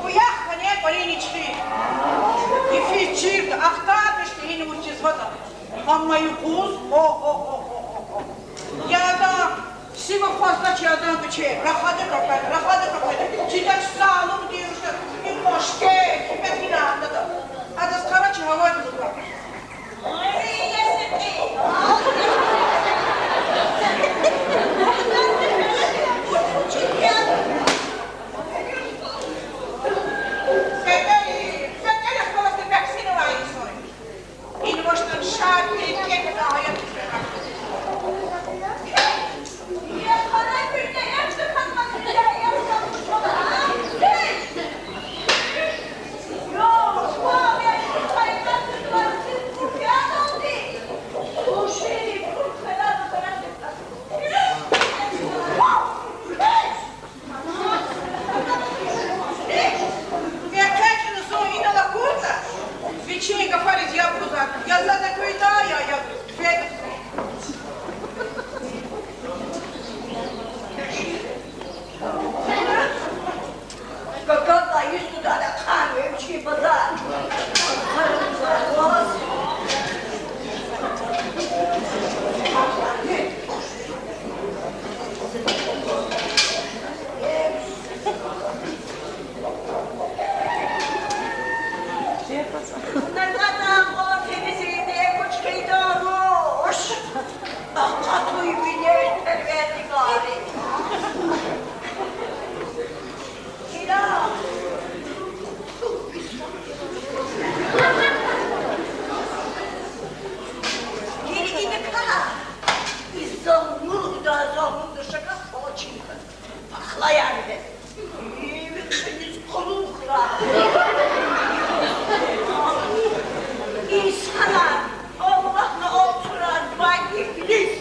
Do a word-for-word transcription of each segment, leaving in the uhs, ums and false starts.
Уях хьана кӀвалин ичхи. Йифиз чирда, ахтармишда гьина вучизватӀа. Амма юкъуз, о-о-о. Я адан сив акваздач, я адан гуьчер. Рахада капӀада, рахада капӀада. Чидач залумди руша, и мошке, кимет гьина андада. Адаз къарачи гьава гузва. Экъечӏна зун инал акурла, вичин гафариз яб гузвай, я заз экуьдай я, я фед. Кака кайи суда ракъан вемчи базар. Гила иникай и залумлугъда залумда шаказ палачинка пахлаяр ве. Иви хъиниз къуллугъра. Инсанар Аллагьни алцурай вай иблис.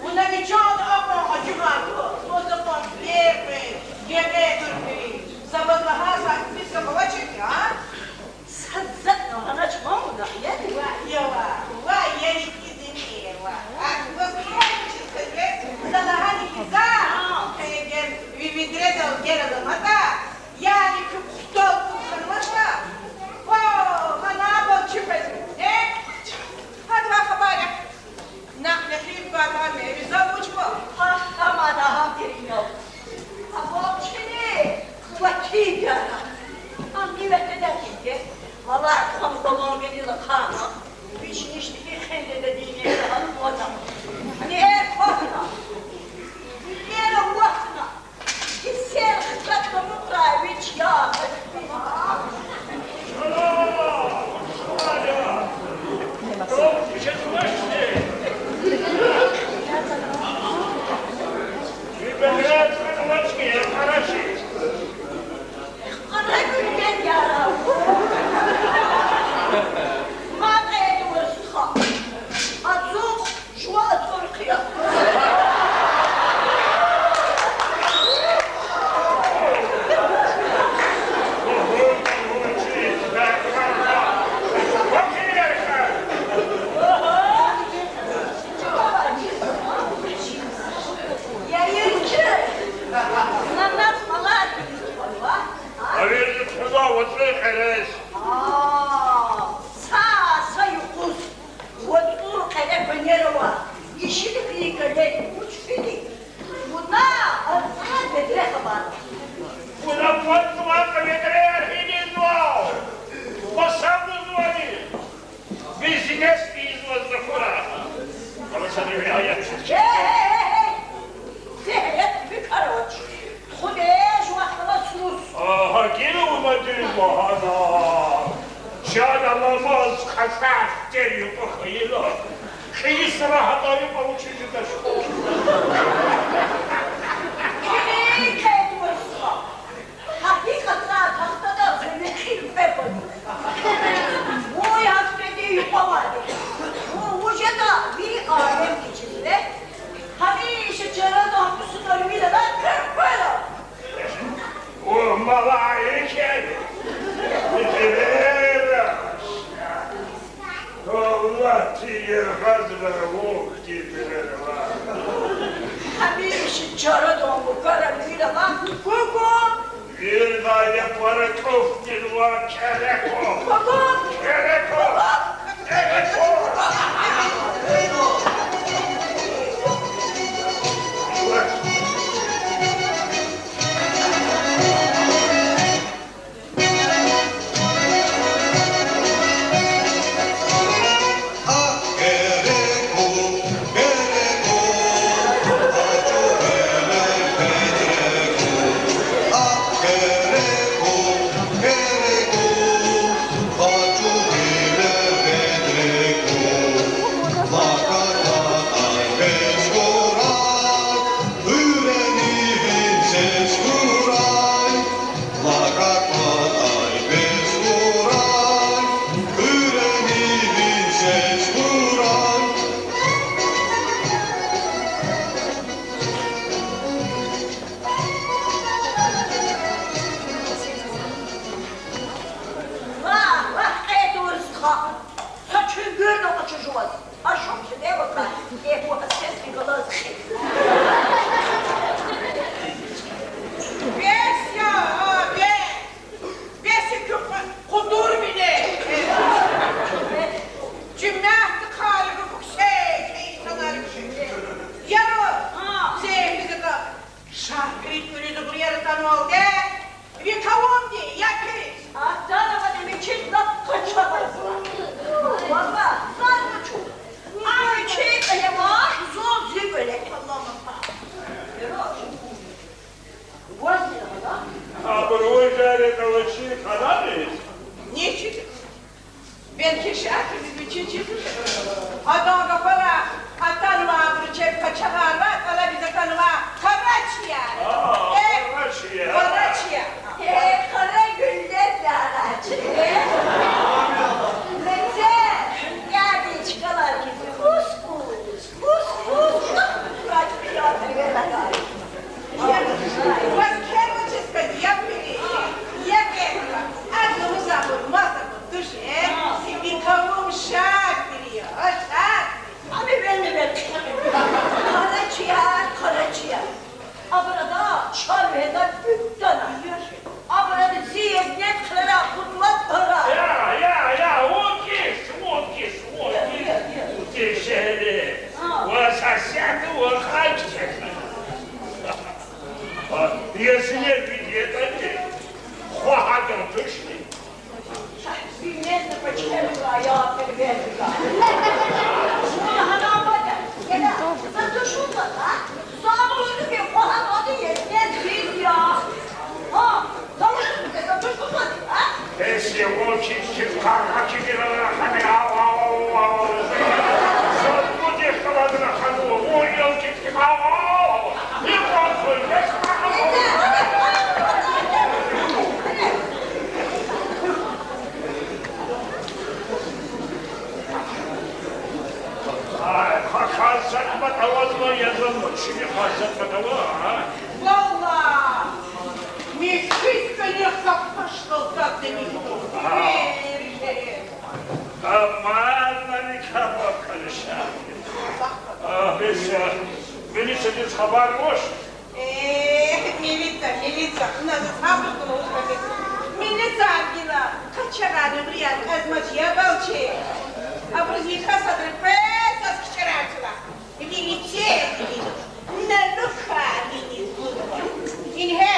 Вуна вичелди акьван ажугъар гва, ваз акьван бегъве, гекъе гурбуй, са ваз лагьай са писка балачирди, а? Са затӀни гьанач ман вуна, яни? Ва, я ва, ва, я ихьтин динер ва. А, ваз хъел чиз хьайи, за лагьани хьиз, а, эгер ви видредал гел аламатӀа, яни куь хутал куь ханматӀа, ва, гьана балчи хвезми, э? Гьадавай хабар я. Накь нехир кватӀа мери за вуч ква? Гьа, амана гьам тиринал. Абал чини вакил яра. Ам иве теда килге. Валлагь, кам балан генила хана. Вич ништи хендеда дине за гьана кватӀа. Нер квахьна. Нер вахьна. Жуван ацӀур хъия. Я, я, чи? Нанас малар гьиниз кван ва? А? Авирди хъуьла вацӀур къерез. А, са, са юкъуз. ВацӀур къере ванер ава, ишигъ хьайи калер вуч фиди? Вуна ацӀай ведре хабар. Вуна вацӀуватӀа ведрейра гьинизва? Маса гузвани? Бизнес ийизва за хьурай. Ама са риваят. Гье, гье, гье, гье. Зегьлет фикир авач. Тухудиз вахт ава суз. Агьа, гила вуна Дуьз лагьана, чан аламаз кьасар тер юкьва хьайила, кьейи сра гьатӀа юкьва вучиз жедач? Килиг, кьетӀ вуч хьи, гьа гьи кьацӀай тахтадал за мехъер кьве пад. Вуй гьахьтинди юкьвавайди. Вун вуж ятӀа вири алемдиз чизве. Гьамиша чарадан кьусунар вири алай куьр-куьр ава. Вун малаик я. Пикирер аш. Аллагьди яргъазва вун хьтин пирер ва. Гьамиша чарадан куьр-куьр ава. Гугу. Виридалай я пара кӀуф тирвал, кереко. Гугу. Кереко. Гугу. Кереко. Вагь, вагь, кьетӀ вуч хьи. Са чуьнгуьрни къачуз жуваз. Ашукь жеда вакай, э, вун сес ви галаз хи. Бес я, а, бес. Бес я куь къу-, къудур вине. Чи мягьтел хъали гуф ксей, ксей инсанар кши. Яро, а, сес ви галаз. Шагьпиридин уьлуьз гъуьр яратанвалди, ви кавумди, я пириз. Атанвани мичӀи лап къачагъазва. Ваба, заз вучу? А мичӀи кӀвале ваъ, зун зи кӀвале. Аллагь мапа. Ваз лагьана? Абур ваз лагьана, ваз чи къанани? Ничи. Белки шаир вичи чизва. Адан гафарай атанва абуру чеб къачагъарвай, тӀалабиз атанва къарачияр. А, э, къарачияр. Къарачияр. Э, къара гуьллер, къарачияр. Мецел, яни чкалар хьиз кус-кус, кус-кус, кус-кус. Ваз кхьенва чиз квез, я пири, я пери. Ар лугьуз абур маса абур туш, э? Ви кавум шадвилер я, шадвилер. Ами венни вен. Къарачияр, къарачияр. Абурада чан вегьена гуьгътана. Абурада зи егьнед хъилера гъудлатара. Я, я, я, вун кис, вун кис, вун кис. Вун кис шегьерда. Ва сасят ва хак. А, я синер вид ятӀани, хва гьадан тушни? Ша, ви мезни пачкемила я перверзика. Вуна гьана бада, гена, за тушунза, а? За буруни хва гьадан ди ес, ес биз я. А, за тушунза, за тушунза, а? Эс я вун чи, чи къаргъа чи гирана хьани, ав, ав, ав, ав. За вун дихъ галадна хьанва, вун я чи. Ай, хъа-, хъа сад патавазва, язва, чини хъа сад патава, а? Валлагь, михьиз кӀвале хаппашдал дадни михьиз. А. Амма налика бакалиша. А, бес я, милицадиз хабар гуш? Э, милица, милица, вуна заз гьабур лугьуз кӀанзава. Милицаяр гила къачагъарни гъуьряй кьазмач, я балчи. Абуруз йикъа садра къвез заз кичӀерар цула. Милицейди гила. На лука милиц гудва. Ингье.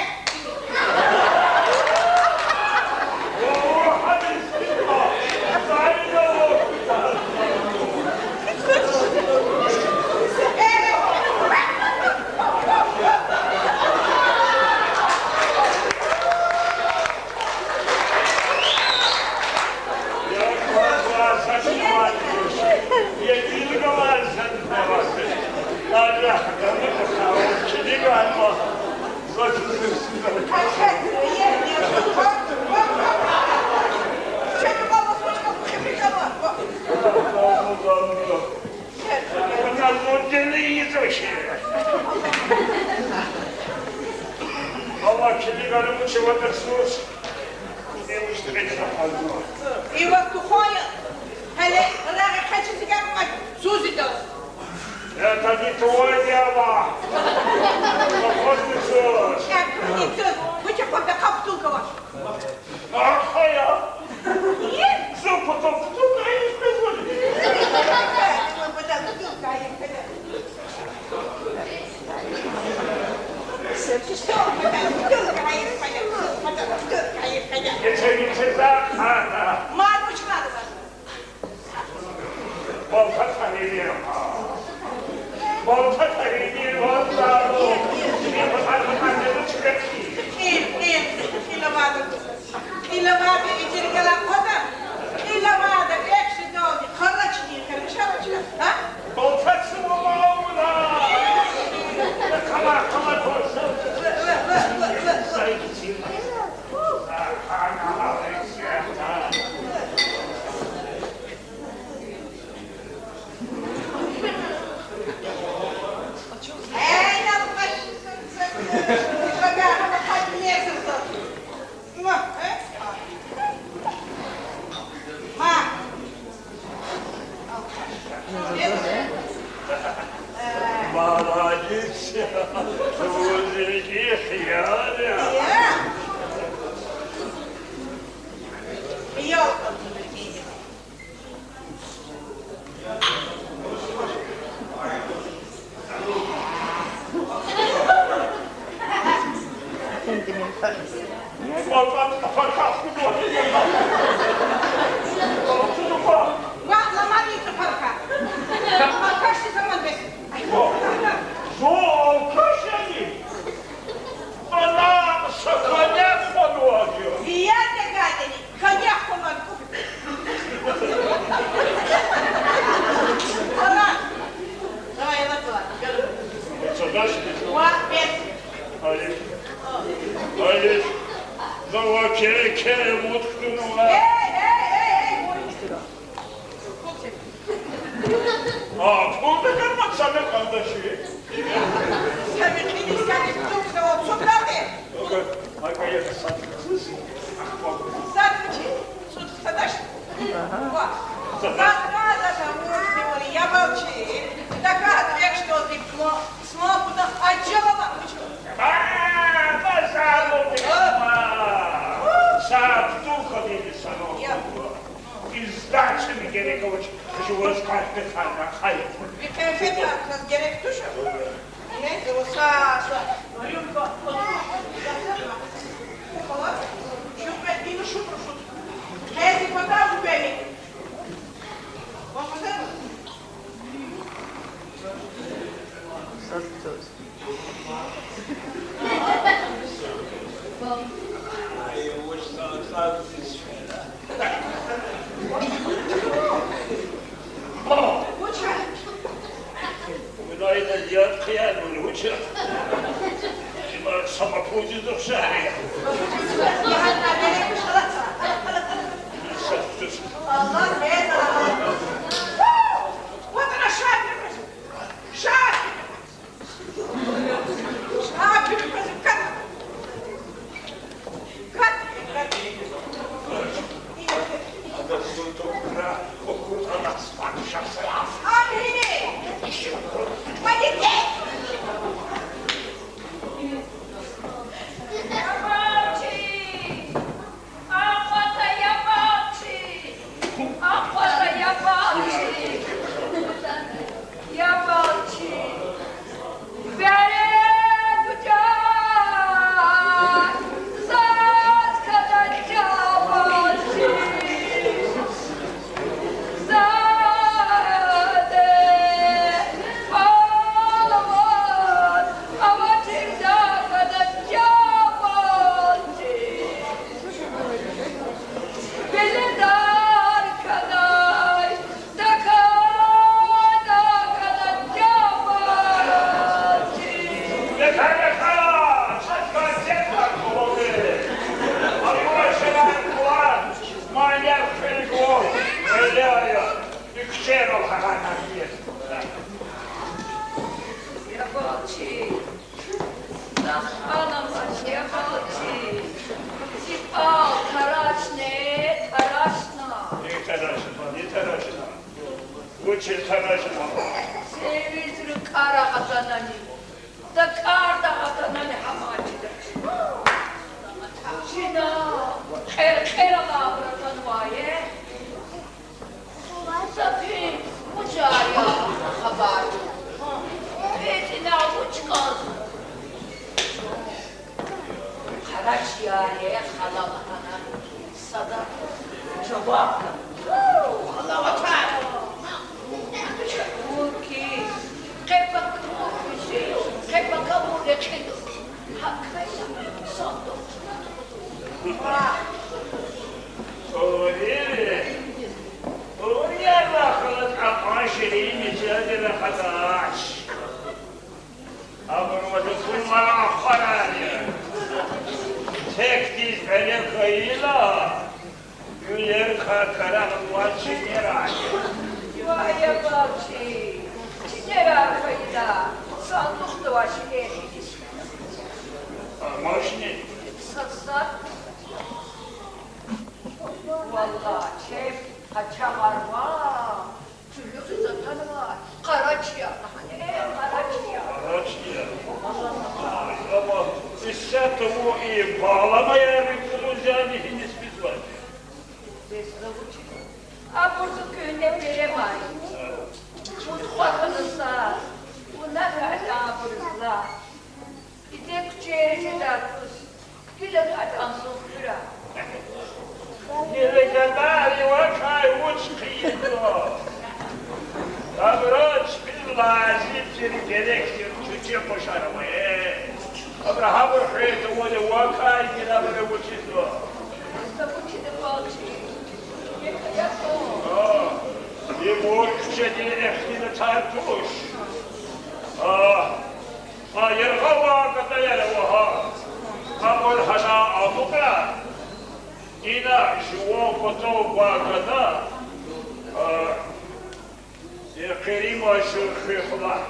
Ватасуз. И вахт тухван я. Гьеле рагъ экъечӀиз гьикӀ амай, сузидаз. Это не твоё дело. Походу, что? Как не твоё? Вы чё, по бокам бутылка ваша? Ахая. Нет. Что, потом бутылка, я не позволю. Потом бутылка, я не позволю. Кьил, кьил, кьил авайди, кьил авайди, и чергелай акъвазда, кьил авайди, экв жедалди, къарачни, къарачни, а? Балта сувала уна. Кала, кала, кала. Молодец. Музыки хияр я. Ваъ, ламани цӀапарка. Алкаш заман бес. Зун алкаш яни? Ана са коньяк хванвайди я. Зияда гадани коньяк хванвайди куф. Ана. Давай, ана, давай. Цадаш? Ваъ, бес. Алиш. Алиш. Зава керекер муткнува. Эй, эй, эй, эй, муйшкира. А, пул бекъвезвани, Сами къардаши? Сами къини, Сами пул бекъвезвани, цугради. Ака, ака, я сад. Сад чи, суд садаш. Ва. Сад. Сад, сад, сад, вуж дивуни, я балчи. Така, векшдо дипло, смокуна, а чалама, учу. А, базару дипло. Сад, турка диди сано. Я. Издача герек авач, жуваз картда кар хьайи. Ви кьенфет кас герек туш. Нез вуса, са рюмка, шуба дину шутру шут. Кези патав бени. Вахаза. Саз туз. Вуна ина яд хъияр, вуна вуч я? Има самопудиз ухшар я. Аллагь, ватана шакир. Шакир. Чир хьаначна. Севиз рикӀар агъатанани, дакӀарда агъатанани гьаман чидач. Чна кьер-кьерал абур атанвай, э? Са фин вуж я хабар? Фин ина вуч кӀанзава? Къарачияр я, хала лагьана, сада жаваб гана. Хала ватан. Вуки, къе пака вуки, къе пака вуки рекьида. Гьакайла сандух. Къури, къури я, ва халат акьван ширин мичӀади рахадач. Абур вада кумара ахварар я. Текдиз эле хьайила, гуьлерикай карагънавай чинерар я. Вай, я балчӀи, чинерар хьайила, сандухдавай шейэр гьиниз? Амашни? Са сад. Валлагь, чеб къачагъарвал, чуьлуьгъиз атанвай къарачияр лагьана, э, къарачияр. Къарачияр. Ай, амма исятда вун и багъламаяр рикӀуз яни гьиниз физвайди? Бес за вучиз? Абур зи куьгьне беремай. Мутфахда са, вуна гьатӀа абуруз лагь. Диде куьчейра жедай туш, гила гьатӀан зун хуьрай. Гила гадайри вакай вуч хъийизва? Абуруз чпин лазим тир, герек тир куьче къушар ава, э. Абуру гьабур хвейида вуна вакай гила абуруз вучизва? Ибур куьчедин ихтилатар туш. А, а яргъа авай гадаяр ава гьа. Абур гьана амукьна, ина жуван патав гвай гада, а, э, къиримай жув хуьх лагь.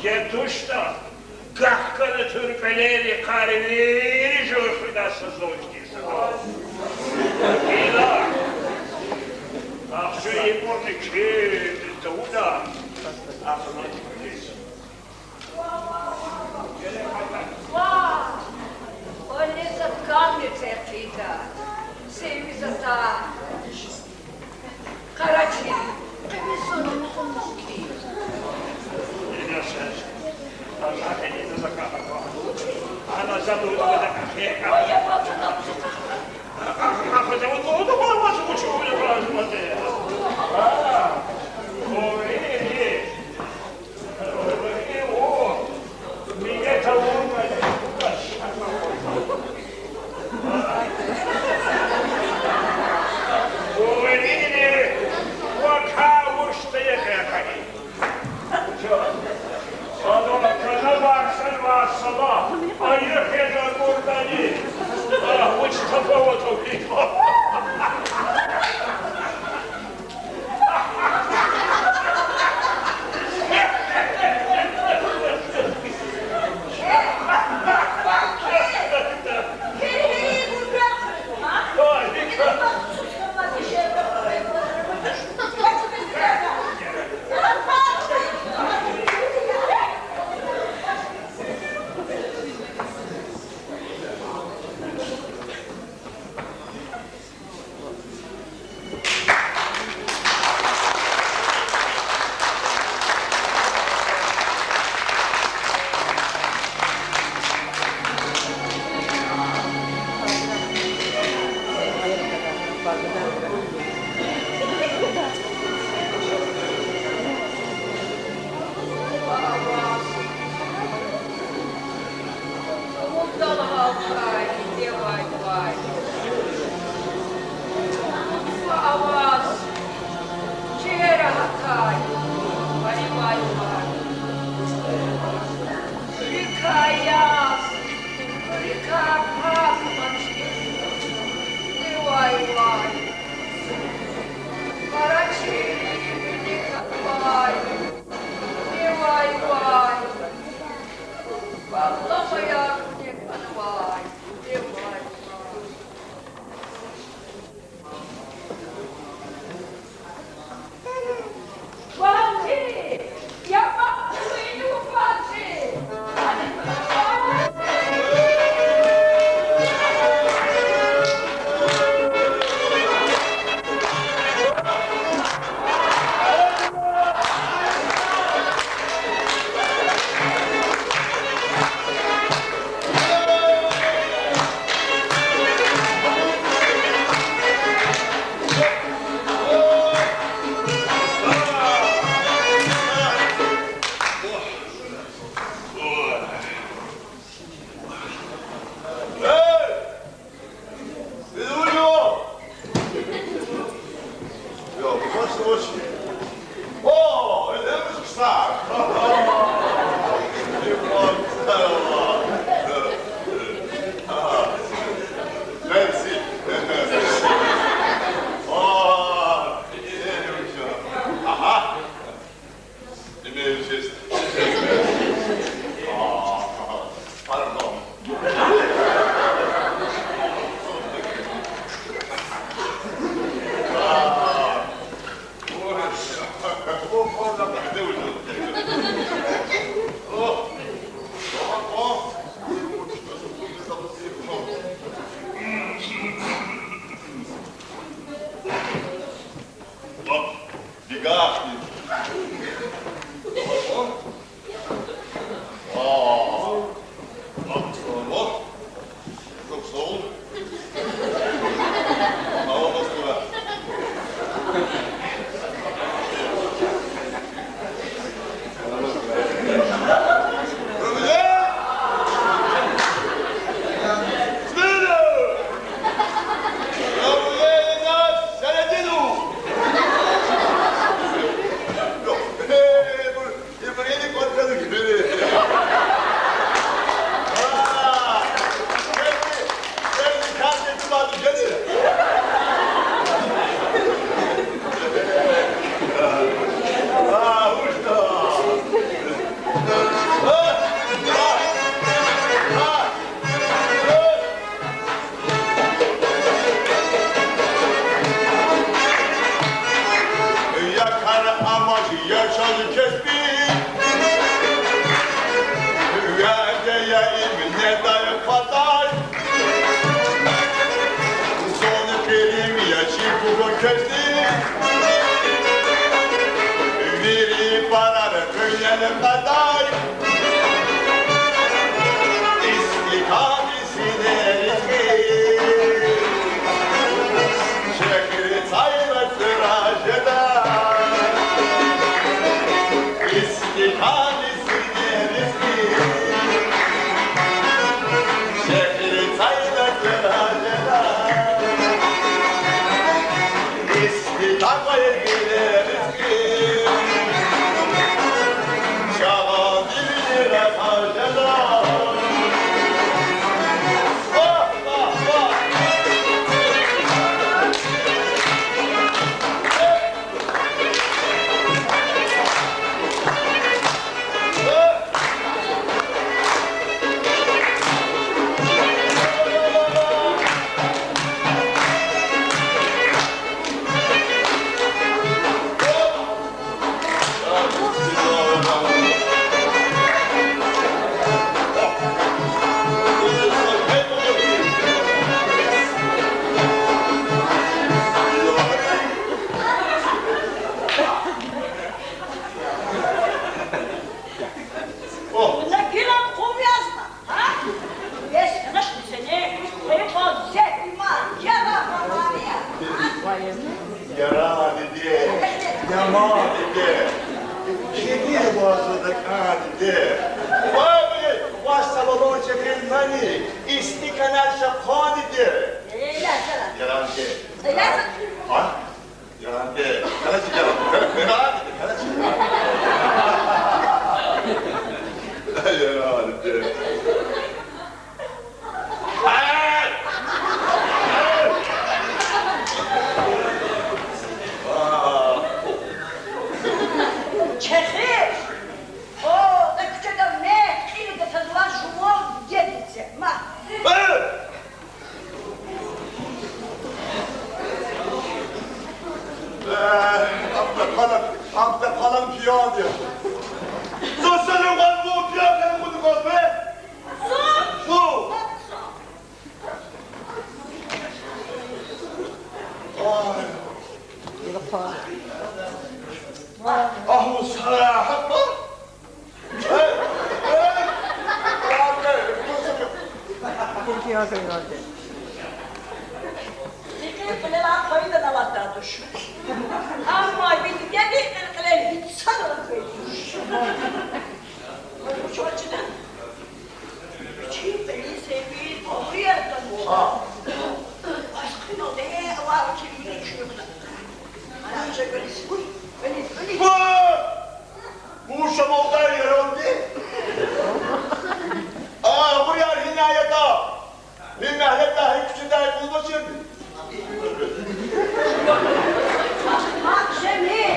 Гетушна, гахкана турпӀелер йикъар вири жув хуьдай са заз кӀиз. Гила ахча ибурни кӀиз тавуна, ахмад кӀиз. Ва, вале за кам мецерхида, севиз атана. Къарачи, къимиз зун тухун мумкин. Ана за дуда ахе. Ва я балтана. Квезни вири парар къуьнел кьадай, истиканди синеризни чехир цайра цура жеда. Истиканди синеризни чехир цайра цура жеда. Истикан квай вилеризни чагъанди вилера хажеда. Вагь, вагь, вагь. О! Вуна гила хъум язва, гьа? Бес хьанач сени, къекъал зегьима, ярагъ авария. Яран диде, яман диде, кедир вазва дакӀан диде. Вай, вай, ваз са балон чехирнани, истиканар ша хъван диде. Яран диде. А? Яран диде, гьеле чи яран, гьеле, гьеле чи яран. Яран диде. Чехир! О, да куьчеда мегь кьилида тазва жуван дидедиз, ма. Э, абда пала, абда палан пиян я. Зун сени ван ву пиян хьана кьуд кьван бе? Зун? Зун. Ай. Агь, вуса, гьатма. Ихьтин кӀвалера къвайдани алатдай туш. Амма ви дидеди кьилел гьич садра къведайди туш. Вучиз чна? Вичин кьилин севиз агъуяр ганва. Ваз кьиналди авай вичин вини чуьхуьна. Ана жагъализ, гъуьлиз, гъуьлиз. Ва! Вуж амалдай яранди? Агъуяр гьинай ятӀа? Гьи мягьледай, гьи куьчедай кьулда чирди? Ах, Жемир,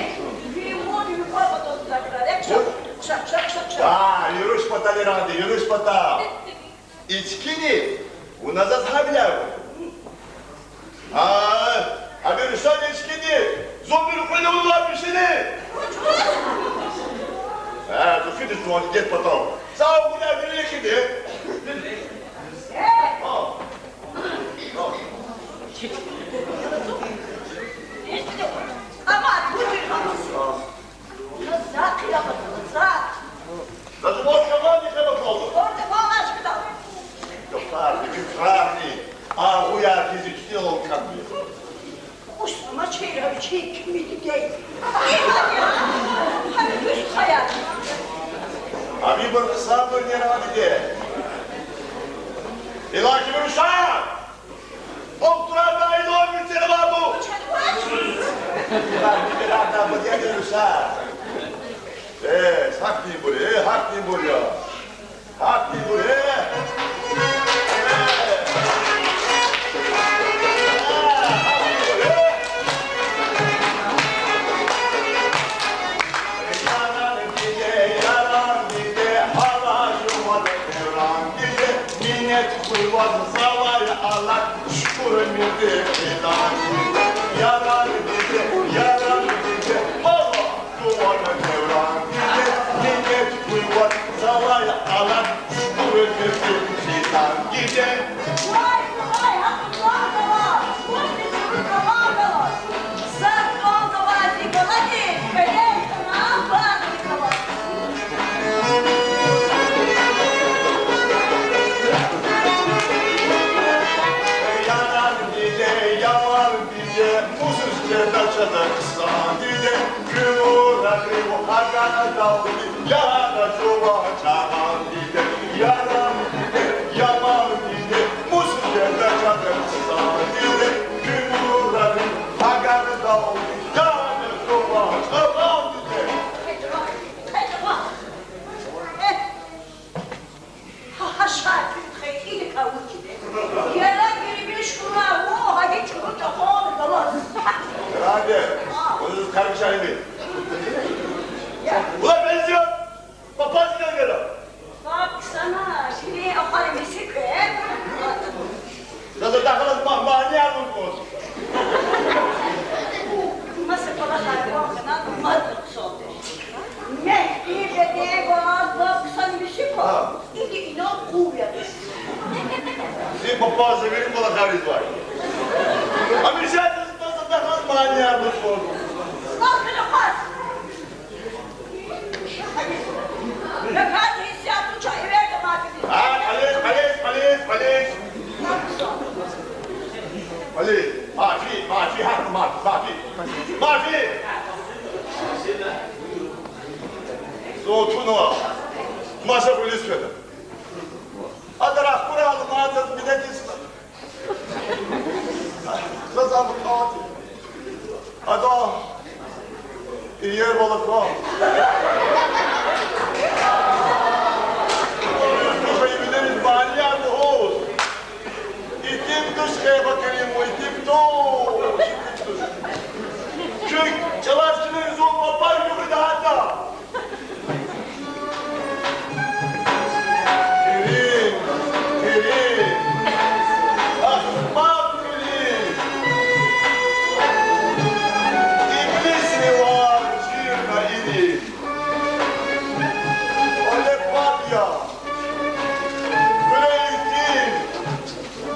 ви вун юкъва патал закра. Экша, экша, экша, экша, экша. Ва, юруш патал, яранди, юруш патал. Ичкини, вуна заз гьавиляй ава. А, абуру са ичкини, зун буьркьуьна вуна бишини. А, зун фидиз жуван дидед патал. Са агъуляй вири хьиди. Агъуяр хьиз ичкинал кӀанзава. Кьус амачир гьа вичин кими диде. Гьа вич хъаяр. Ами бир хъсан бур, яранди диде. Илакьи Руша! Охтурарда илан мицервабу! Илакьи Руша! Э, гьахьтинбур, э, гьахьтинбур я. Гьахьтинбур, э. Яран диде, яран диде, гьала жуван девран диде, минет хьуй ваз, залай алад, шукур миди хъилан. Яран диде, яран диде, гьала жуван девран диде, минет хьуй ваз, залай алад, шукур миди хъилан диде. Вай, вай, гьа кумагала, вун миди кумагала. Гьа, гьа, Шапир, хъайкьиди кавучиде. Яра гирибиш хьурай, о, гьади чӀуру чӀахъал галаз. Раде, а, униз карчайми? Я. Ула пенсион, папаз гелгера. Пап ксана, шири ахвар миси кве. Заз дахалаз ма-, манияр лукӀун. Маса кӀвалахар ван хьана, мад лукӀсалди. Мягький беден ваз, пап ксан миши ква. Иди инал къув яни. Зи папа за вири кӀвалахар ийизвай. Амиршат, заз дахалаз манияр лукӀун. Лап хьана хъваз. А, халис, халис, халис, халис. Халис, мафи, мафи, гьа, мафи, мафи. Мафи. Зун тунва. Маса гъуьлуьз фена. Ада рахкура алмаз заз минет ийизва. Заз абукьан. Ада иер валаква. Дуьз туш, ивидериз манияр лугьуз. Итим туш, Хеба Керимова, итим туш, итим туш. Чун чӀалаз чилин зун папар югъида гьатта. Керим, Керим, ахмакь Керим. Иблисни ваъ, чирна ирим. Оле паб я, куьне итим.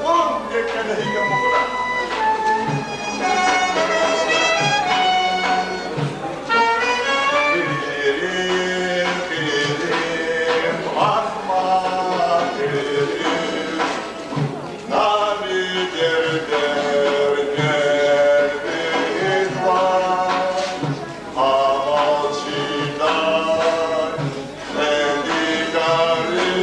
Вун гекъена гьикӀ амукьна. Пирим, пирим, ахмакь пирим, нами дердер гербиз ваъ, амал чидай фенди гьари.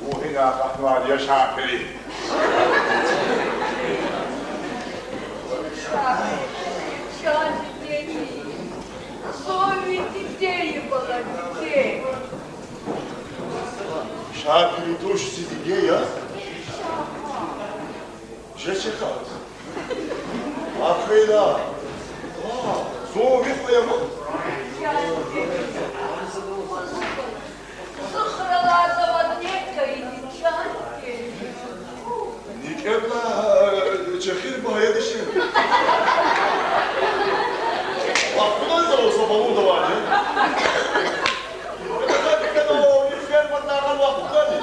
Вун гьина акъатнавайди я, Шапир? Шапир, чан диде, зун ви диде я, бала, диде. Шапир туш, зи диде я? Жеч хьиз. Ахвела. Зухралай завод некӀ хьайиди, чан дидед. НикӀедилай чехир багьа я диши. Вахкудай зава са балугъдавайди. Фермада гьал вахкудани?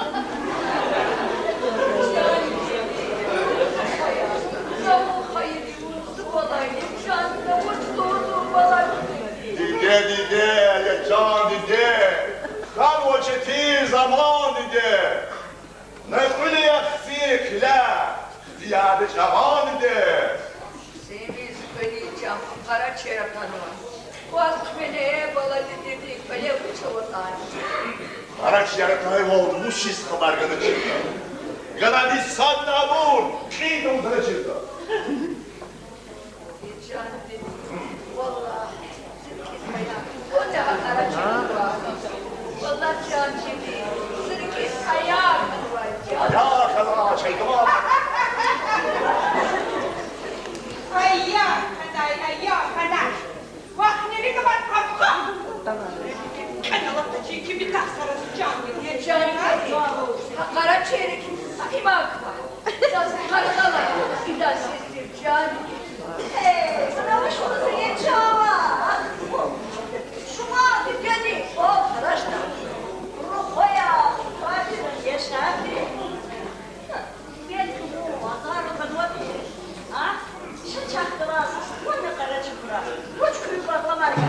Диде, диде, я чан диде, хьанва четин заман, диде. На кьуьл яхцин хъиле, хъфиди чӀагъан, диде. Симиз квени чан къарачер атанва. Ваз квене, бала, дидедин кӀвале вуч аватӀани? Къарачер атайвал вучиз хабар гана чирда? Гана диде, садни абур кьин тавуна чирда. Чан диде, валлагь, зи рикӀиз ая. Валлагь, чан диде, зи рикӀиз ая хьанвай, чан. Ая хьана, чайдамаз. Ая хьанай, ая хьанай. Вахни рикӀ авай къапкъа. КӀан алатачи кими тахсара зи чан диде. Чан диде, гьа къарачерик гьа има ква. Заз къаркъала ида сестир, чан диде. Э, сана вуч лугьуз я, чан вах? Шумал дидедин кӀвал тарашда. Рухваяр, хватир, яшамир. Мел вун азар кьанватӀа, а? Ша чахъ галаз, вуна къарачи хьурай. Вуч куьн кӀватӀ ламар я?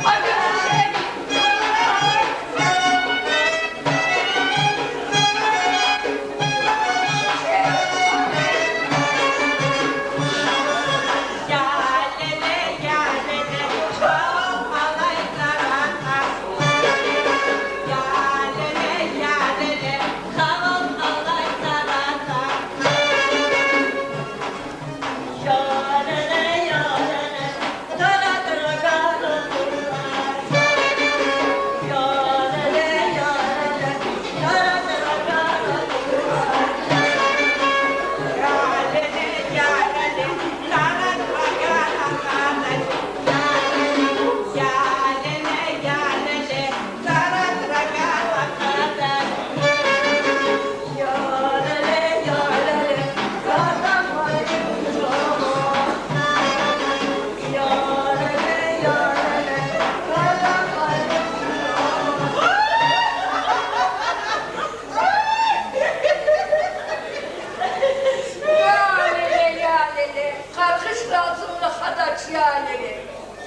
Я леле, я леле, къаргъиш лазим рахадач, я леле.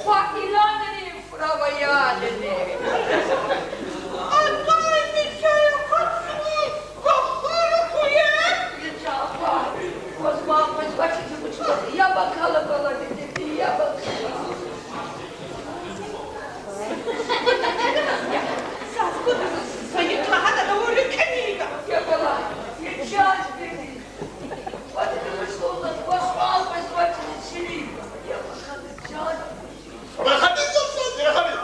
Хва иланрин фурава, я леле. Атай мисал хъфни кахар хъуя. Я чан хва, ваз ма ваз вачиз вуч лагьана, я бакала, бала, диде, я бакала. Заз гуда, са юкъ лагьана тавур кӀанида. Я бала, я чан диде. Ваз вуч лагьана, ваз ма ваз вачиз ширин. Я бакала, чан. Рахади сад, рахади.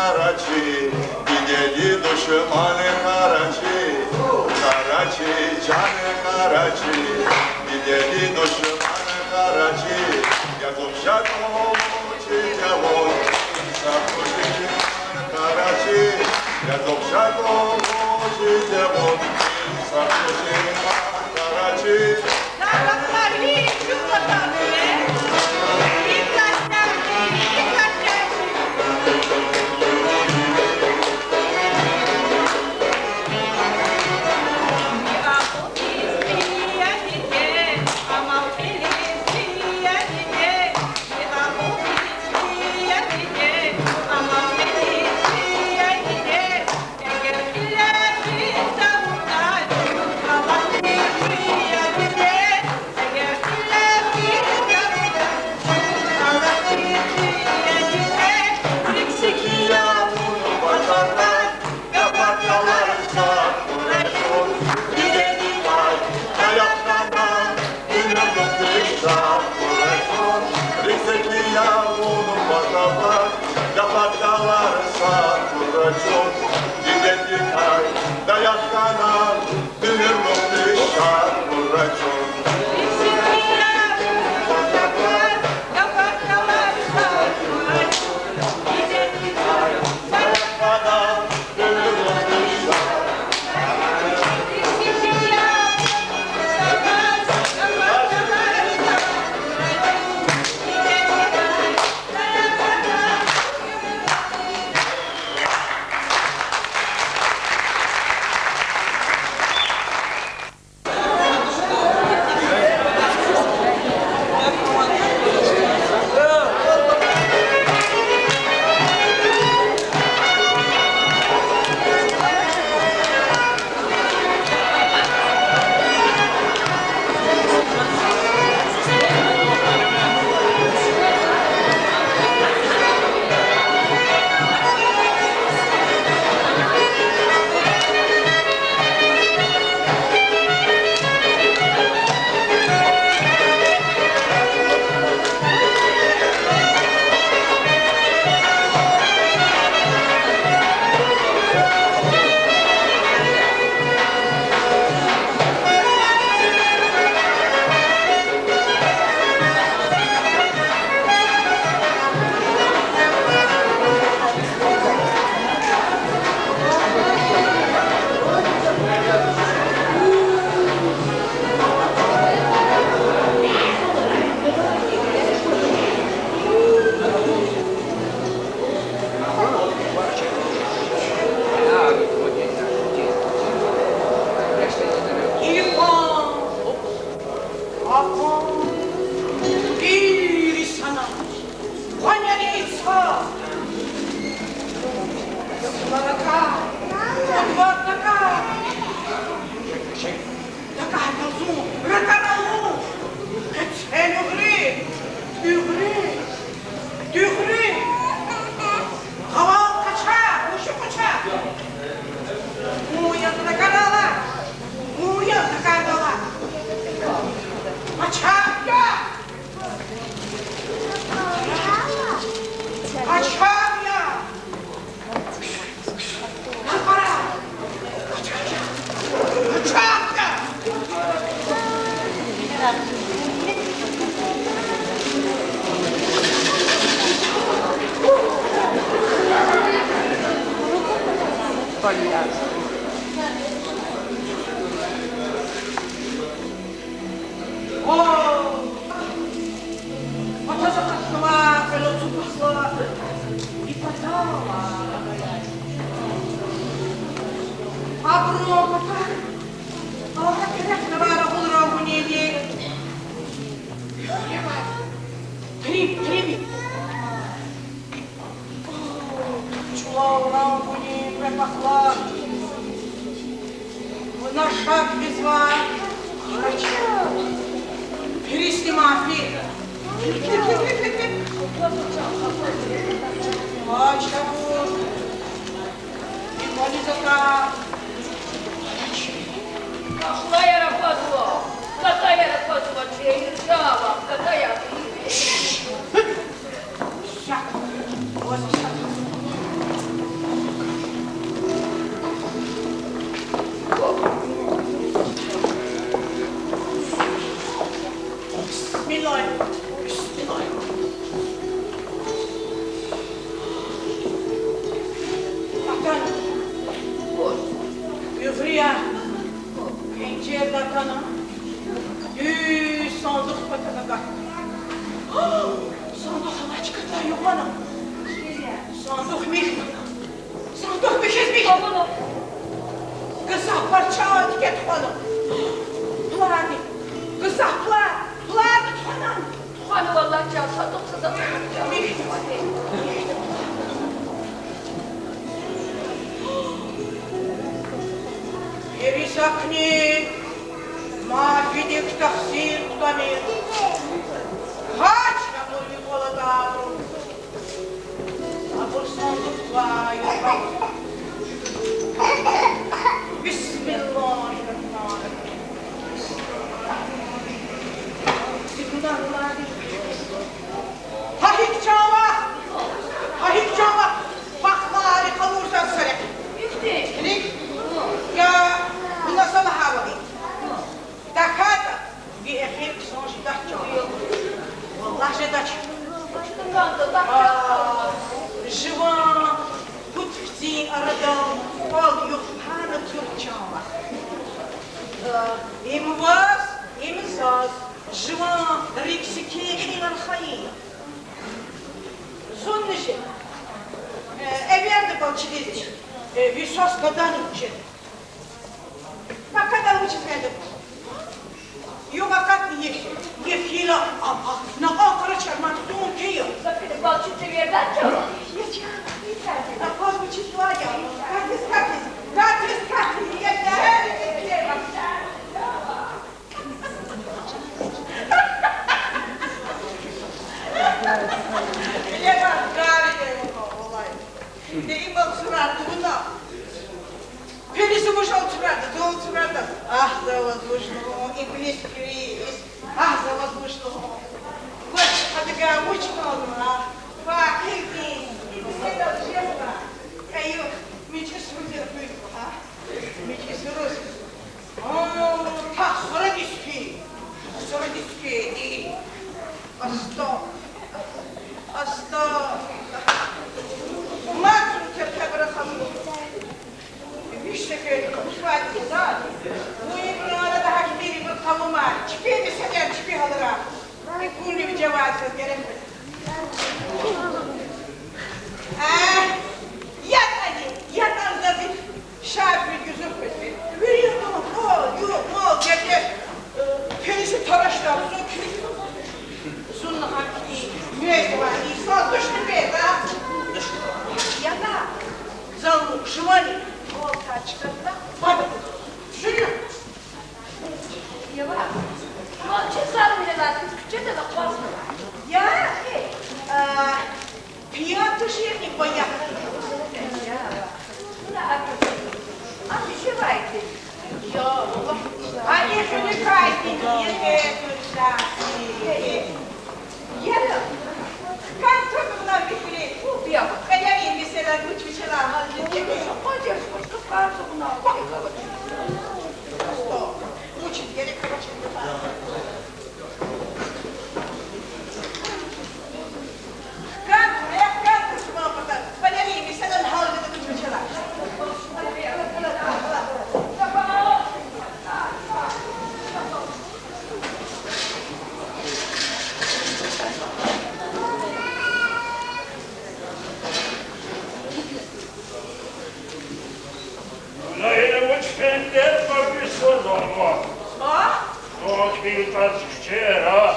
Къарачи, дидеди душман Къарачи, Къарачи, чан Къарачи, дидеди душман Къарачи, язух жедани чи жаван, инсаф хьуй чи Къарачи, язух жедани чи жаван, инсаф хьуй чи Къарачи. Гьикьван, акьван, вири санал, къванери цаз. Ларакай, ларакай. ДакӀарда зун ракӀарал, къецел уьгъри, уьгъри, уьгъри. Гъавал къача, вуч къача? Вун яз ракӀарал, вун яз ракӀарал. Къача я! Къача я! О! Патаз акъатнава къвел цупузла и патала. Абурун пата алга терефнава рагъул рангунини. Трим, трим. Чулав рангунин къекъвезва, вуна шад жезва. Гьа чи пирисни мафи. Вай, чавуз, и кӀвализ атӀа. Ахлаяр аквазва, катаяр аквазва, чейир жава, катаяр. Ша, ваз ша. Я, пенжерда атана, дуьз сандух патав агатна. Сандух алачкадай югъ ана. Сандух михьна. Сандух михьиз михьна. Гзаф пар чан тике тухвана. Пуларни, гзаф пулар, пуларни тухвана. Тухвана, валлагь, чан сандух са затӀ. Гьерисакни ма фидик тахсир кутамир. Гьач абур ви кӀвале тӀвар. Абур сандух квай юкъуз. Бисмиллагьир-рагьманир-рагьим. Зи гунагьларди. Гьа гьикӀ чан вах, гьа гьикӀ чан вах, пахмари къалурзавай сарихъ. Килиг, я вуна са лагьайвал. ТахьайтӀа ви эхир хъсан жедач чан. Валлагь, жедач. А, жуван пуд хцин арадал кӀвал-югъ пана тур чан вах. Им ваз, им заз, жуван рикӀ секин кьилар хайи я. Зунни жеда. Э, эверда балчидиз, э, ви свас гадани жеда. Пакада вучиз фенда? Югъ акъатна йиф, йиф хьайила, а, а, накьан къара чарман тун кьий я. Балчи эверда чан. Я чан, я чан. Акъваз вучиз лагьана? Катиз, катиз, катиз, катиз, я чан. Леван, гали леван, валай. Де имал сурар туна. Пелиси вуж алцурада, зул алцурада. Агь, за ваз вуж лугьун, иблис пирис. Агь, за ваз вуж лугьун. Вач, адавай вуч кӀвал ава? Факирдин и беседа жезва. Каюх, мичӀи сурдер хуьзва, а? МичӀи суруз. О, тахсарадиз хьи, тахсарадиз хьи, и. Аста, аста. Мацун теркебра хазур. Виш секер кушвайди за. Вун ибурун арада гьахьтинбур къавумар. Чпи меселаяр чпи гьалара. Икунни ви жаваз герек. Э, ятӀани, ятӀан заз и шарф ви гуьзуьхъ бетер. Вири ятӀан, о, ю, о, гетер. Э, пелиси тарашдар, зун килиг. Зун гьахьтин муьездивай инсан тушни беда. ЯтӀа, зал жувани, о, тачкатда, бада. Жуьре. Ява, вал чи сарвилелай куьчеда акъвазна. Я, э, а, пиян туширни баягъ. Я. Вуна аквазвани? А, вичивайди? Я, валлагь. А, и хуьникай тин, и хуьникай тин. Яда, хкан тавуна вихьри. Ява. Къелемдин меселаяр вуч вичелай гьал жеди? Къведер, къведер, къведер. Просто. Вучиз герек авачирди? Хкан, э, хкан тавуна патал. Къелемдин меселаяр гьал жеди вуч вичелай. Вуна гьина вуч фендер кваз бисурзава? А? Вун кьилтӀаз куьчера,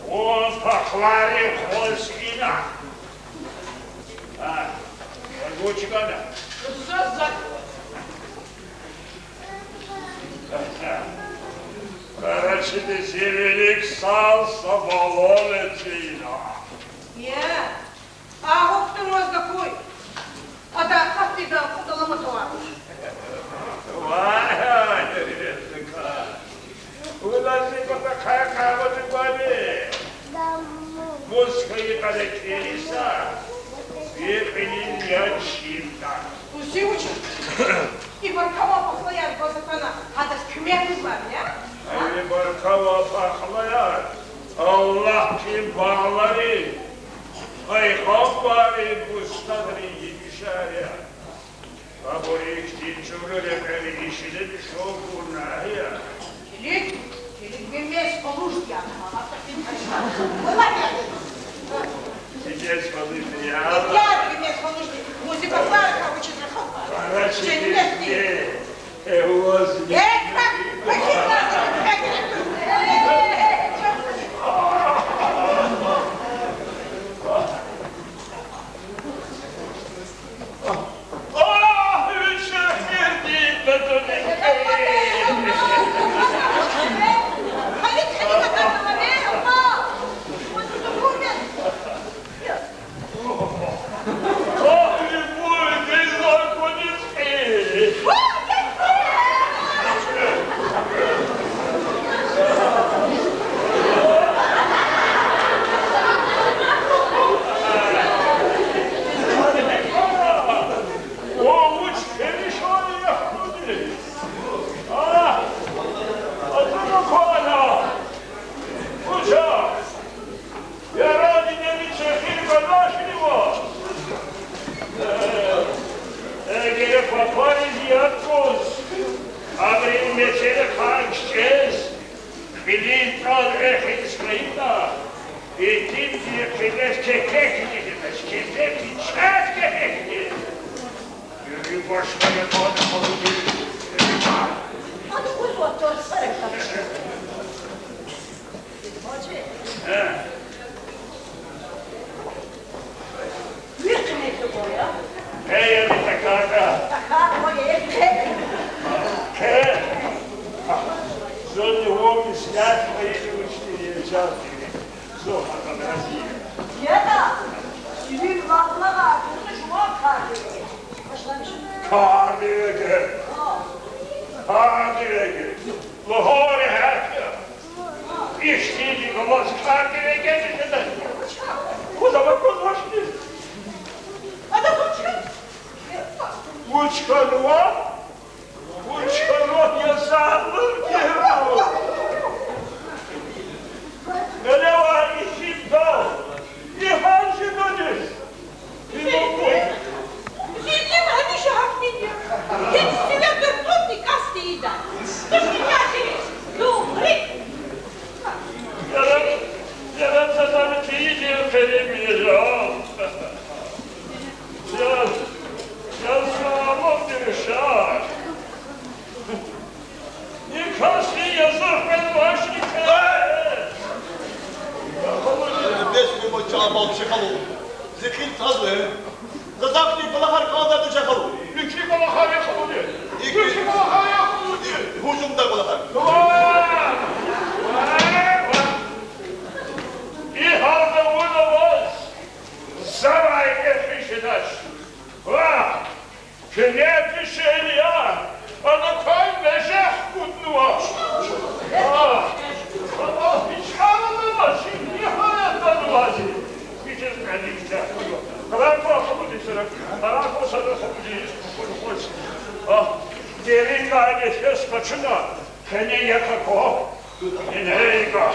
вун пахлари хъваз ина. А, вуч гана? Заз, заз. Къарачиди зи вилик сал са балон эцина. Я, агь, ухтунваз гакуй. Ада акъатдида кьуд аламат авай. Вай, вуна зи патахъай къагъуди гвани? Мус хьайи кьадар кӀелиса, и кьилин яд чимда. Узи вучиз? И баркаван пахлаяр гваз атана, гьадаз куьмек гузвайди я? Гьа, и баркаван пахлаяр Аллагьдин багъларин, пайгъамбаррин бустанрин емишар я. Ихьтин чӀуру рекьери ишида шов гурна, гьа я. Килиг, килиг, ви мез къалурди я, гьа, гьа, гьа, гьа. Валлагь, я. Ви мез къалурди я. Я, ви мез къалурди. Музыка пара кавучиз рахав. Пара чиди. Женнетди. Э, ваз. Э, ка-, какие глаза? О, вуч перишан я хьуди! А, атуна квана! Вуч я? Ярани нени чехир кадашнива? Э, эгер папариз ятӀуз, абурун мецерихъай кичӀез, кьилин тӀал эхиз хьайитӀа, итимди хъилез кепекни гьимез, кепекни, чӀехи кепекни. Юри башла ятӀани халуди. Ана узватор саракапчи. Гьажи. Э. Вир къимет лугьуз я? Э, я ви такака. Такака, я, я, я. Э. Зони вом ислят мои учтили, я чарти. Зо гьакӀ рази я. Яда, сивил ваглагъа гуна жуван кардиви. Башламиш. Кардиви. Кардиви. Лугьури гьатда. Ихьтинди галаз кардиви жеда. Куда вакуз вашни? Ада вуч хьана? Вуч хьанва? Вуч хьанва, я сагълугъ тирвал? Гьеле ва исимдал, и гьар жуьредиз. Зиннет, зиннет гьамиша гьахьтинди я. Гьич сиве дуртӀурни касди ийида. Тушни касди, духри. Яраб, яраб, садани тийижир къериб я жан. Я, я сагълугъ тир ша. И касди язух мез вашни кье. Бес ви мача балчи халу. Зи хил тазва. Заз ахьтин кӀвалахар кӀанзавайди я, чи халу. Вичи кӀвалахар я халуди. Вичи кӀвалахар я халуди. Гьужумда кӀвалахар. Вай! Вай! Вай! И гьалда вуна ваз завай эхиз жедач. Вай! Куьне дишегьли я, ана квай меже хкуднава. А, а, гьич хьанва машин, ниһаят, ана вази. Вичиз кьилин чахъ. Къарагъ кван халуди сара, къарагъ кван сара халуди, хваш. А, дерин кайни хес къачуна, къене яка ква. Къене яка.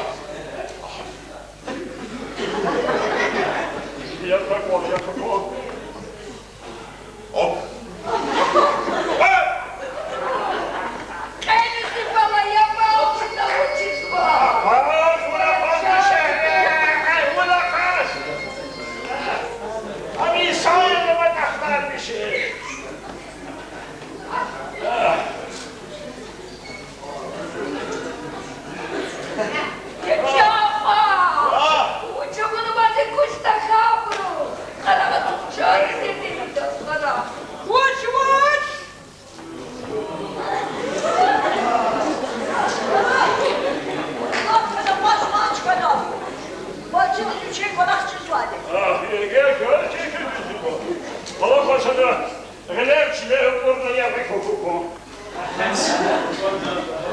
Яка ква, яка ква. Оп. Къени зи бала, я бал, чна вучизва? Къаз, вуна къаз, шегьре, къаз, вуна къаз. Ам инсан я, ватандар миши. Кепи ахва! Вуч авуна ваз и куш тахьайбуру? Къарагъ, чан сидида къарагъ. Вуч, вуч? Лап хьана, ваз вач хьана. Ваз чи вичи кӀвалах чизвайди. Агь, эгер гьар чи куьмек ийида. Къала хъвашада. Гъилер чилел кьурна ягъи хьухь хьухь.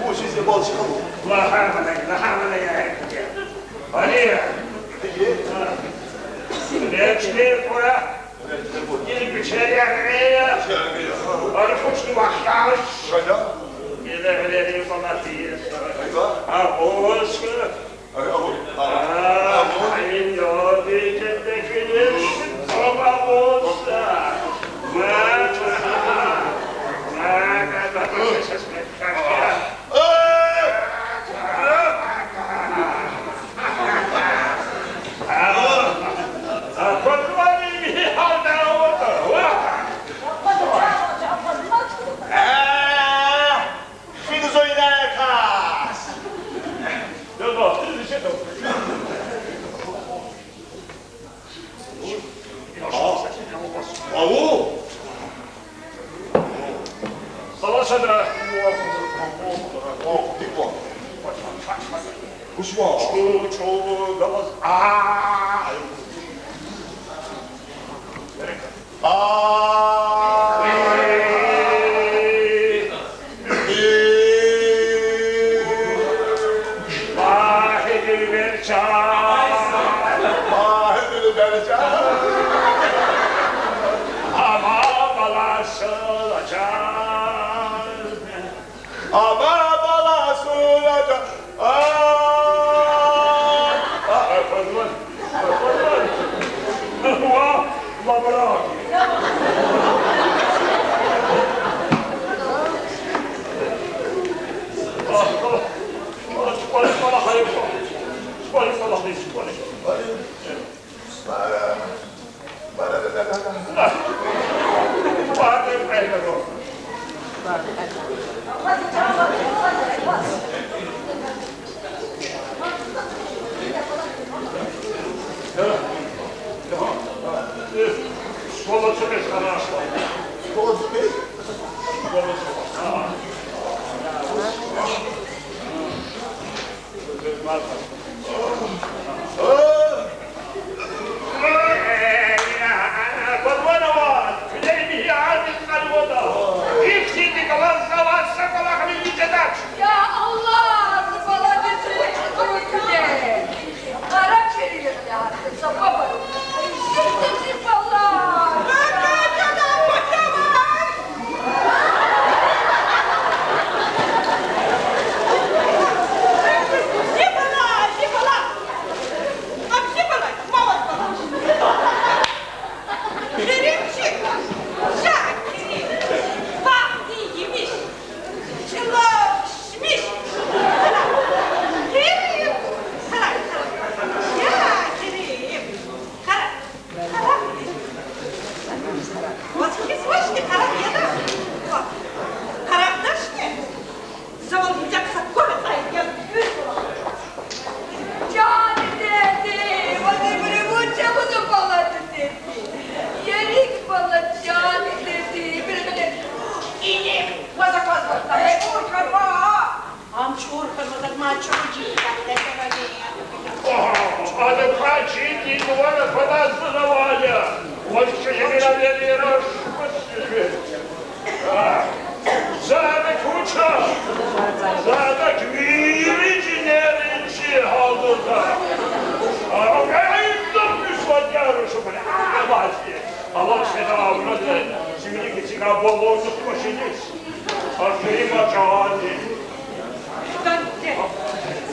Вучиз я балчи халу? Лагьана, лагьана я. Али я. Пеки. Гъилер чилел кьура. Гъилер чилел кьура. Ил бичер ягъи я. Али хучни вахташ. Гъилер, гъилер, ил къамати. Айва. А, оска. Ай, абур. А, абур. Ай, я, дидедекилер, абур. Ма, ма. Вуч ва? Чу, чу, галаз. А! А! Ва гьи дилбер чан, ва гьи дилбер чан, ама баласуна чан. Ама баласуна чан. А! А, а, Къурбан, Къурбан. Ва, ва, бра. А, а, а, чпали, чпали, гьайиф. Чпали, чпали, чпали. Я Аллагь, зи баладиз вуч хьурай куьне? Къара чилихъ лягьай са баба. Сифте зи бала. Зи бала, зи бала. Ам зи бала, маваз бала. Керимчик, жа, Керим, вахт ийимиш, чӀулав шмиш. Керим, къарагъ, къарагъ. Я, Керим, къарагъ, къарагъ. Ваз хьизвачни къарагъ яда? Къарагъдачни? Завал гьидакса квахьдай я, уьз вала. Чан диде, ваз ибуру вуч авуна, бала диде? Ерик бала, чан диде, ибуру гьеле. Иник ваз аквазватӀа, чӀур хьанва. Ам чӀур хьанва, ада мад чӀуру жи кӀан. Агь, ада квай чин дидвара фадаз зунавая. Ваз чи жемира вери раш кваз сизви. А, за адак вуч я? За адак вири жинерин чи гьалдурда. А, гьайда мусвадяр шукур. А, вази. Аллагь сена аврада, сивилик эцигай баллонни машиниз. Ахири мачагьани.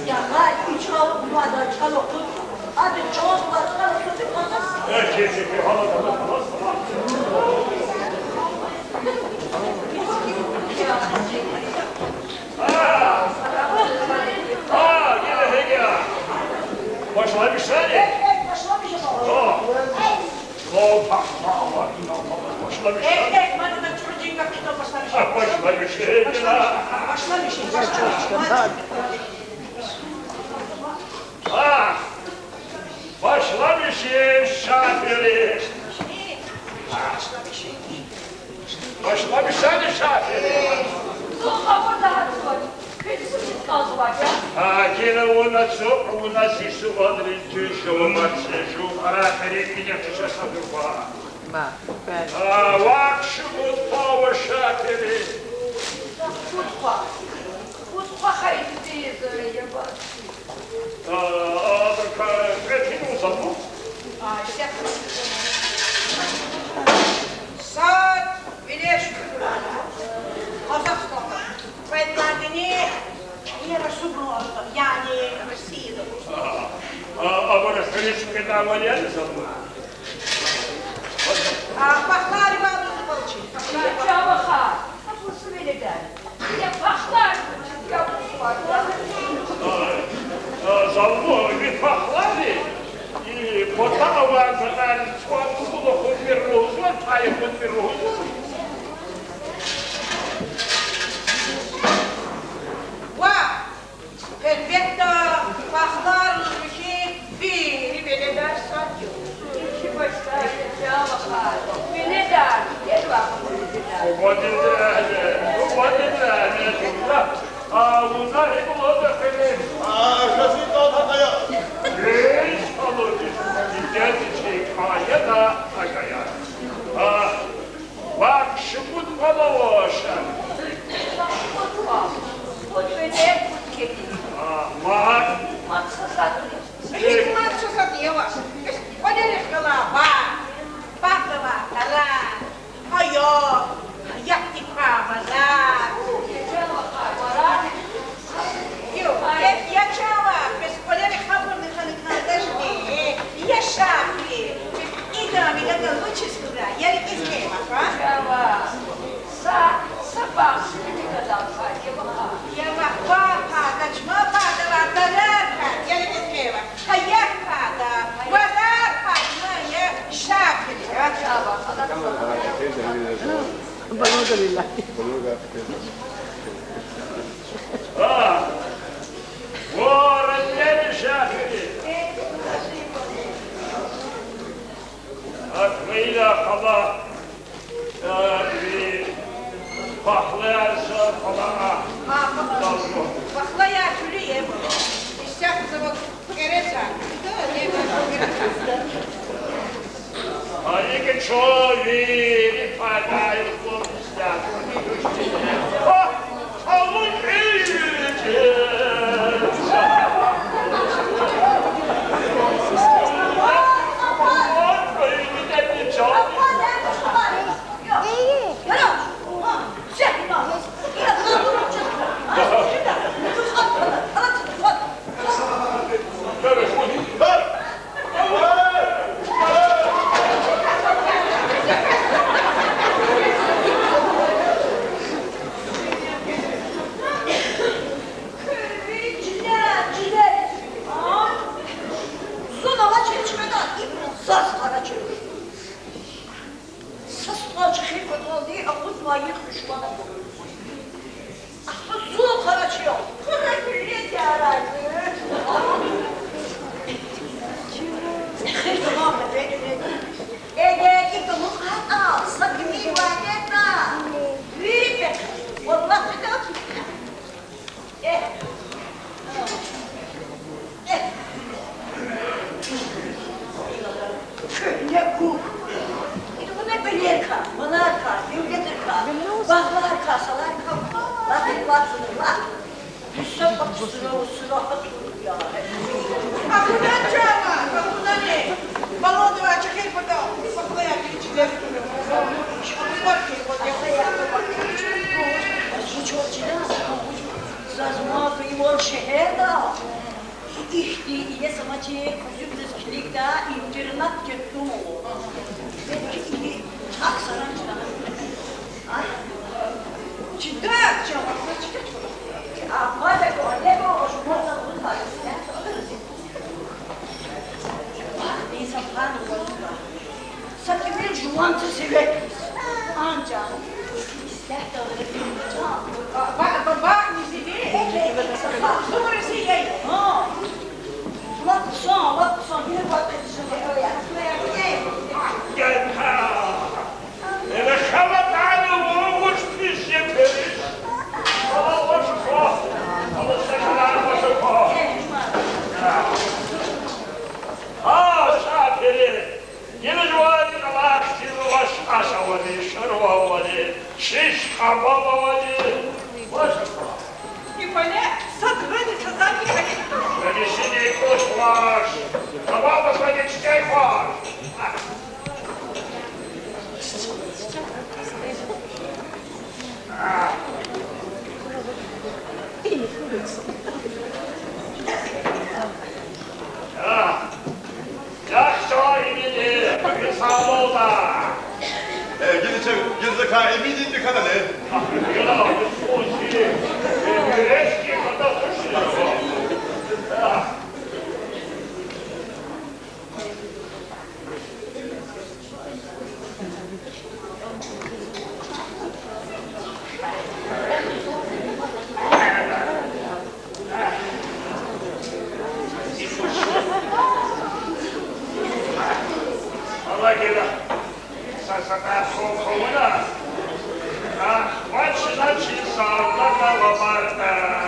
Ягъай, и чӀал мад чӀал акъуд. Ада чӀал мад чӀал акъуд, икъваз. Э, чи, чи, чи, гьалат, гьалат, гьалат, гьалат. А, а, гила гьегьа. Башламишани? Э, э, башламишани. А. Опа, опа, опа, башламишани. Э, э, мад чӀуру жи капитал башламишани. А, башламишани. Башламишани, башламишани. А, башламишани шафири. Башламишани шафири. Зун хабардар туш. Квез вучиз кӀанзавай я? А, гила вун ацукь, вуна зи сувалриз дуьз жаваб це, жув кьарай перекъине туша садуба. Ма, бязи. А, вахшумуд пава шафири. Пуд хва. Пуд хва хайи дидеяз яб аци. А, а, так, а, квез гьина вуч залум? А, исятда. Сад вилер шукур. Къазахстанда. Кьвед лагьайдини, яни Расулбурун арада, яни Россияда. А, а, абур хуьруьз кведай вариант залум. А, пахлари валуз балчи. Пахлари. Чан вахар, абур са веледар. Я пахлар, я пахлар. А, а, залум, ви пахлари, и пата авай квадар цван кьулухъ мир лугьузва, пай хьун мир лугьузва. Ва, гьелбетда, пахлар лугьузва хьи, вири веледар сад я. Чи башка я, чан вахар. Веледар, веледар. Ва диде, ва диде. Шумуд кӀвал ава, Шафи? Кьуд кӀвал. Кьуд бедер, кьуд кедир. А, мад? Мад са затӀни. ГьикӀ мад са затӀни я ваз? Бес кӀвалерихъ галай багъ, багъдавай тарар, паяр, гьаятдик квай варар. Ю, я, я чавай, бес кӀвалерихъ гьабурни хьана кӀандачни, я Шафи, идам илагал вучиз хьурай, я рикӀиз кӀеваха? Чавай, са, са багъ шумуд гадал квай, я ваха. Я ваха, ваха, чма багъдавай тарар квай, я рикӀиз кӀеваха. Гьаят квай, варар квай, я Шафи. А, вараллени Шафи. Аквайла къала. Э, ви пахлаяр са къала. А, пахлаяр чуьлуь я. Исятда зава кӀереза. Гьа икӀ чун вири пайда ийиз хьун исятда. О, Зун авачир чкада ибур заз къарачир. Са стӀал чӀехи паталди акъуднавай йикъ душман акур. Ахпа зун къарачир. Хъуьрез ярай. Эхир тамам эве. Эгер икӀ амукьайтӀа, са кимин вайнетӀа, вири пехъ. Валлагь, педа. Э. Э. Куьгьне куь. Итимна белерка, маларка, девлетрика, багъларка, саларка, лагьай лагьай лагьай. Дуьсад патсура, сура гьатур я. Акуна чама, акуна не. Баладавай чехир патал, пахлаяр вири чилер. Акуна ки, вот я. Зу чор чилер, заз ма кайвал шегьерда. Ихьтин ине замачир кузукдиз килигда интернат кертунва. Ахсаран чна. А? Чида, чама, чида. А, мада, лего, жумарта, лута. Бахтин сапан валута. Са тӀимил жуван це севекиз. Анжах. Ислягьдалди. Ба-, ба-, ба-, ба-, низи де. Зур зи ей. Гьа. Лап хъсан, лап хъсан. Гьина бакъи жуван. Гьа. Эве хала тани вугуш пис я периш. Алла вашуко. Алла сакалар вашуко. Гьа, Шапири. Гила жуван кӀвалах чирвал, аш авани, шарва авани, шиш кӀабаб авани. Вашуко. Ипане сад гъани сазани калиту. Гъани сини куш ваш. Кабаба сани чичай ваш. Яхши, имиди, сагълугъда. Э, гила чеб, гила закай имиди пикадани. Аллагьди са садакъа хъувуна. А, вач, значит, сагълугъда ва барда.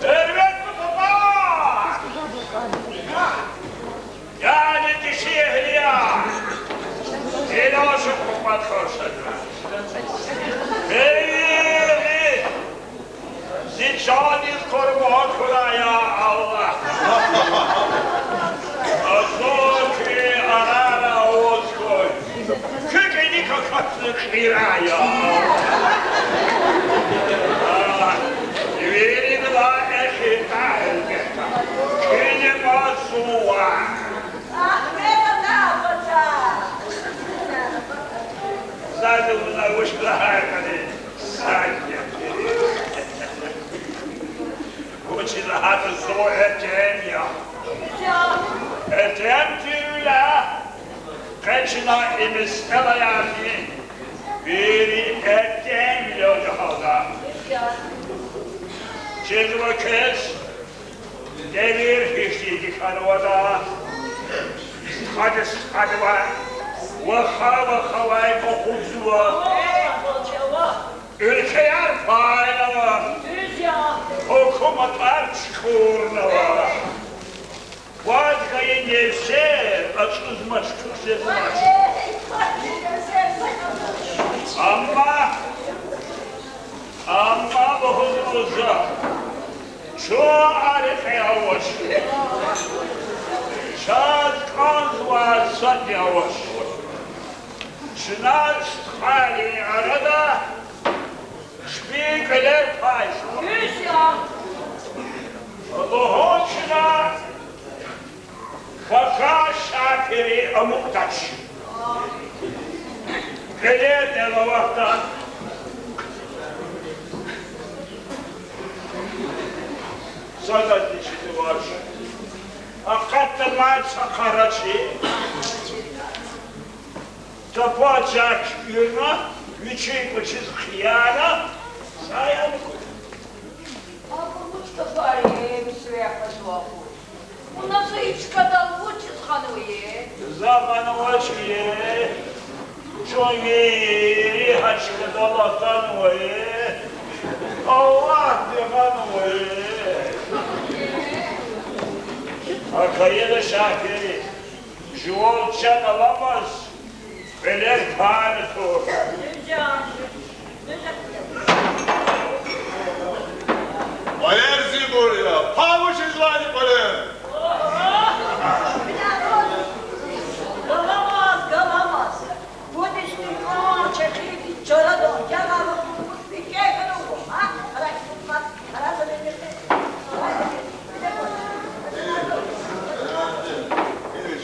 Гьуьрметлу папа! Яни диши эгьлияр! Илажи къуват хьуршадра. Вири зи чандиз къурбанд хьурай, я Аллагь. Азур куь арара аваз хьуй. Куь кӀаник акатна кьирай, я Аллагь. Виридалай эхирдай, гьелбетда, куьне мад зун ваъ. Ахмед ата, пата. Садни вуна вуч лагьай кӀани, сад я. Вучиз лагьайтӀа зун этем я. Этем тирвиляй, къе чна и месэлаярни вири этемвилелди гьалда. Чизва квез, девир гьихьтинди хьанватӀа, стхади стхадивай, ваха вахавай къакъудзава. Уьлквеяр пайнава, гьукуматар чукӀурнава. Вад гайи нефсер ачӀузмач, куьхьзезмач. Амма, амма лугьузва за, чун а рекье авач. Чаз кӀанзавай садни авач. Чна стхайрин арада чпин кьилер пайзава. Лугьун чна, пака Шапирин амукьдач. Кьилерни аватда. Садазни чизвач. Акъатна мад са къарачи. Тапа чак уьрна, вичин кӀвачиз хъияна, саянкуй. Абур вуч тапари, мисве къачуна акур? Вуна са и чкадал вучиз гъанвай? За гъанвач, чун вири гьа чкадал атанвай. Аллагьди гъанвай. ГьакӀ ийида, Шапир, жуван чан аламаз кьилер пайна тур. Кьилер зибур я, павучиз лагьана кьилер. Галамаз, галамаз. Пуд истикан чехиди чарада ягъарун пуд пикер хьанва, а?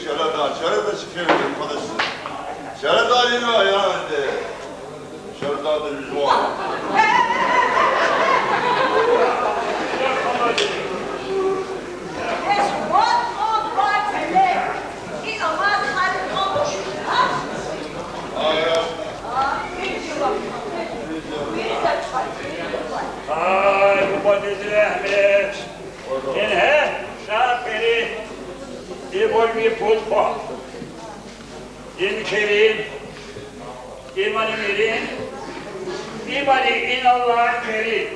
Чарадан, чарадан чехиди, чарадан ина, я, де. Чарадан да жуван. Ай, бубадиз рагьмет. Ингье, Шапири, ибур ви пуд хва. Им Керим, имани Мирин, имани иналлай Керим.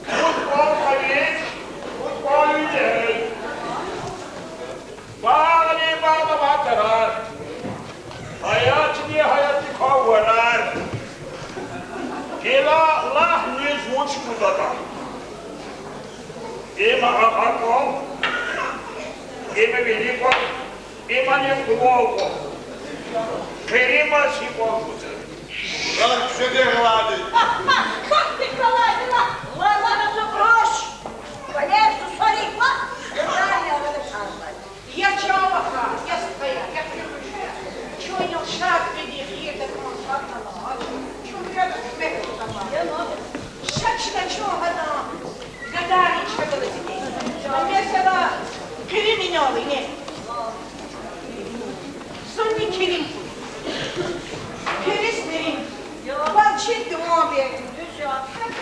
Пуд кӀвал къаниз, пуд кӀвал винел. Багъни багъ авай тарар, гьаятни гьаятдикай варар. Гила лагь низ вуч гудатӀа. Има агъа кӀвал, има вини кӀвал, имани кьулан кӀвал. Керимаз гьикьван гуда? Рагъ куьчедин гъалайди. Кахьди гъалайдина, валлагь, зу грош. Валер, зу сорикӀ ва, гъалайни арада чарбай. Я чан ваха, я стхаяр, я хуьруьжуьяр. Чун ял шад къведин хийирда кӀан шад хьана. Чун вирида куьмек гуз ама. Ша чна чун гьадан гадайрин чкадал эцигиз. Месела, Керим инал, ине. Зунни Керим хьуй. Перес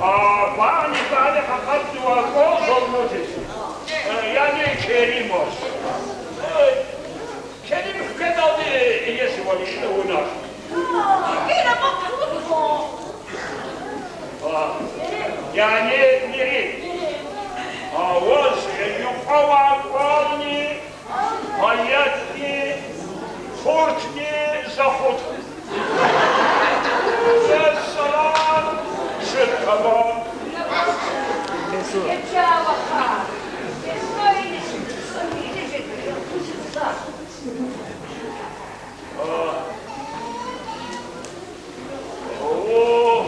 А, багьни, багьни къакъатзава кӀвал залуматиз. Э, яни Керимаз. Э, Керим хкведалди иесивал ишна вуна. А, яни мери. А, ваз юкьва кӀвални, гьаятни, хуртни, захут. Вассалам, шуд тамам. О,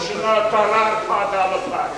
чна тарар падала пад.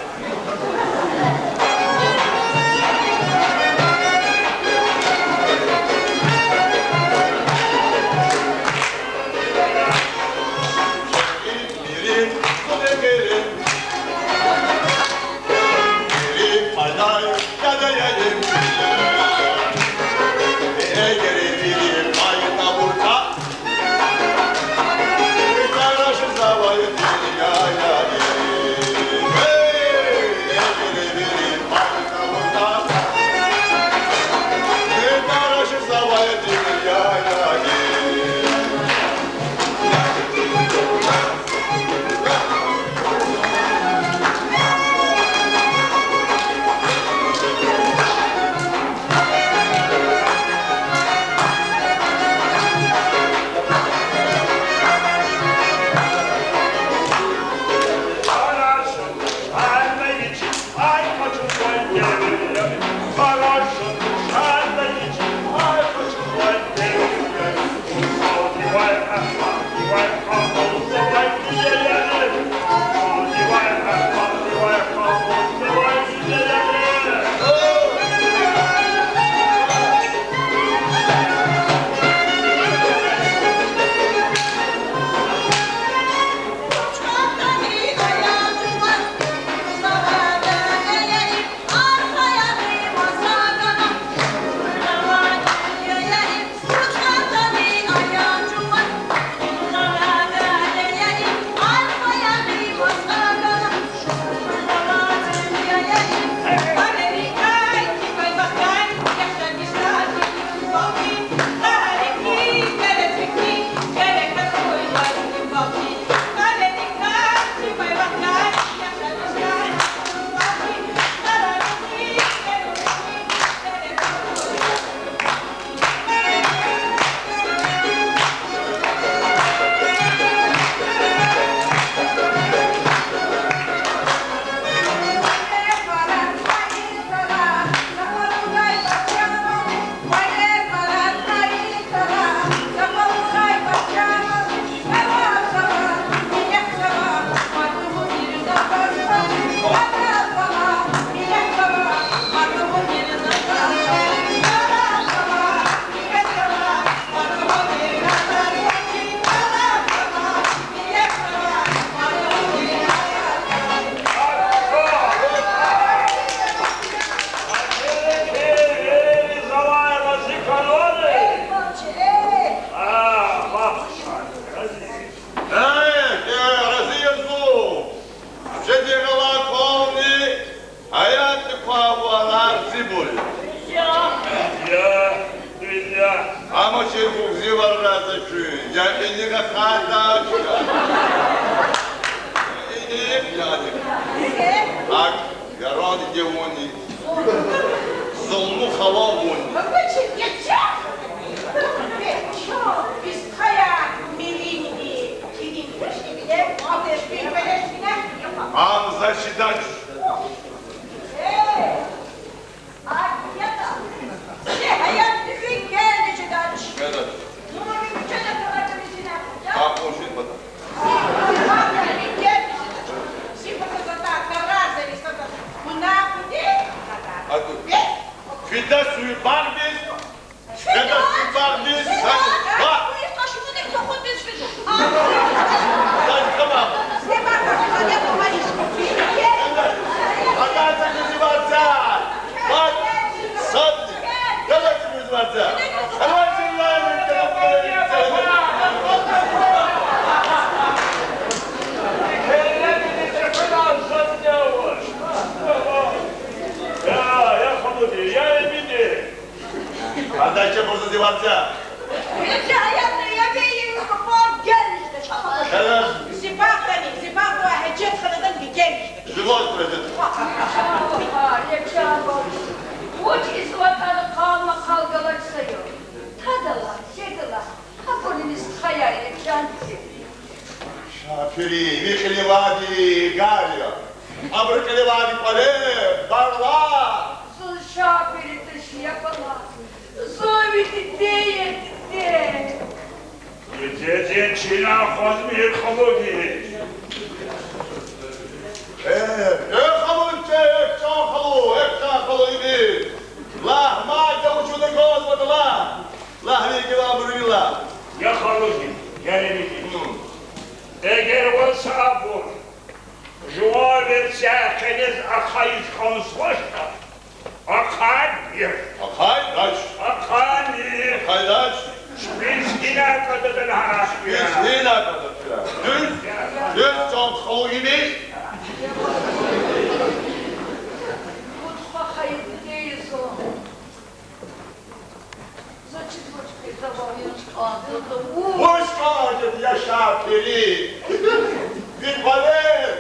Амма чи гугзи варра за чуьн, я инихъ ахъайдач. Инихъ, я инихъ. АкӀ, яран диде вунни. Зулму хава вунни. Ам за чидач. Ай, яда, зи гьаятда ви гелни жедач. Жедач. Ну, ви куьчеда калатӀа ви зина. Ахъун шин пата. Зи пата затӀа, карар зани сада. Вуна куди? Аку. Бес? Фида суви багъдиз. Фида суви багъдиз. Ва. Ва, садни. Давайте. Я, я халуди, я эмиди. Ада чебурза зи варця. Зи аятда я бейин капар гелмишда, чама. Шераз. Зи багъдани, зи багъда ва гьежетханадан бегенмишда. Живот пройдет. Ва, я чан бала. Вуч из ватан къалмакъал галачзава. Тадалай, жедалай, абур низ хаяр я, чан диде. Шапири, ви кьиливайди гар я. Абуру кьиливайди кӀвале, барла. Зун Шапири туш, я бала. Зун ви диде я, диде. Дидедин чина хазмир халуди. Э, э, халу, э, чан халу, э, чан халу, иди. Лагь, мад я вучда кӀанзаватӀа, лагь. Лагь, ви гила абуру лагь. Я халуди, я эмиди. Эгер ваз абур жуван верцяй къенез ахъайиз кӀанзавачтӀа, ахъаймир. Ахъайдач. Ахъаймир. Ахъайдач. Чпиз гьина кӀадада лагьана. Чпиз гьина кӀадада. Дуьз, дуьз, чан халу, иди. Мутфа хайи дидейизва. Вуч кӀанзаватӀа, я Шапири? Ви кӀвалер,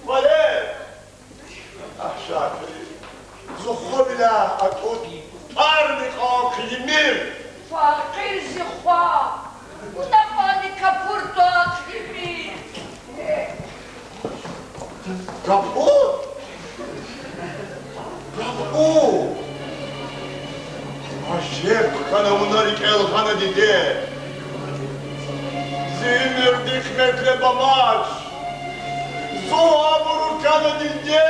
кӀвалер. Агь, Шапири, зи хвавиляй атӀуд тӀварни кьван хъийимир. Факъир зи хва, вуна кьванни капур тӀвар хъийимир. Капур? Капур? Ажеб хьана вуна рикӀел гъана, диде. Зи уьмуьрдин къиметлу амач. Зун абуру кана, диде.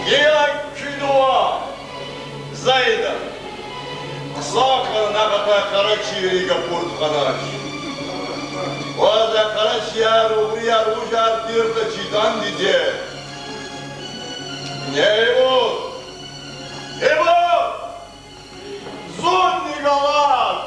Гила куьнва, Зайда. Хъсан хьана, накь къарачийри гапур тухванач. Ваз а къарачияр, угърияр вужар тиртӀа чидач, диде. Гьевур! Гьевур! Зунни галаз!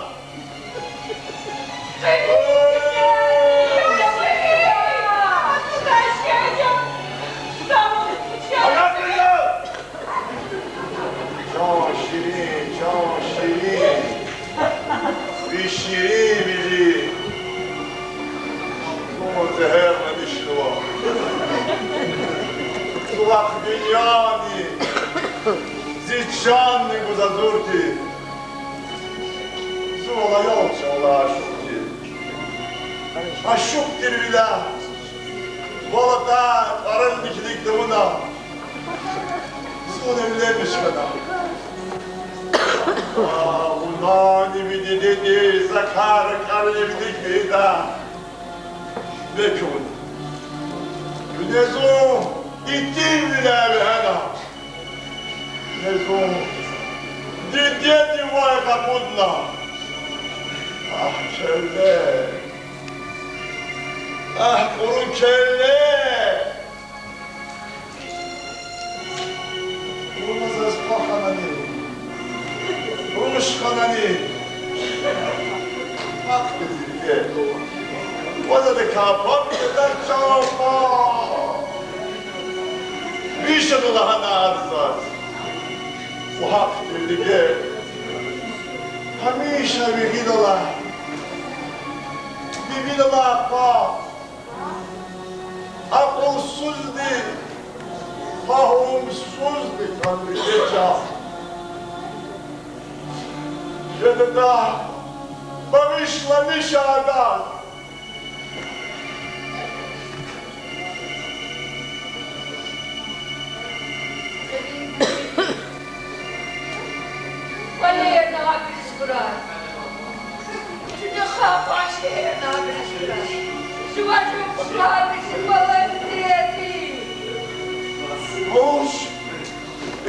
Чан ширин, чан ширин, ви ширинвили зун зегьерламишнава. Зи вахъ дуьньяни, зи чанни гуз гьазур тир. Зун валай аял чӀавалай ашукь тир. Ашукь тирвиляй вал атай тӀварарни килиг тавуна, зун эвленмиш хьана. А, вунани ви дидедиз за кар кӀарни вилик вегьидай бек авуна. Вуна зун итимвиляй вегьена. Вуна зун дидедивай къакъудна. Агь, келле! Агь, кьуру келле! Вуна заз квахьнани? Туш хьанани? Гьахъ тир, диде. Ваз адакай паб жедач, чан паб. Виш ада лагьанар заз. Ва гьахъ тир, диде. Гьамиша ви гъидалай, ви гъидалай паб акьулсузди, фагьумсузди хьанвиди, чан. Жедач, багъишламиша адаз. Валерна абуруз хьурай. Чуьнуьхай кьван шегьерна абуруз хьурай. Жуван кьудлар вичин баладин дереди. Вуч?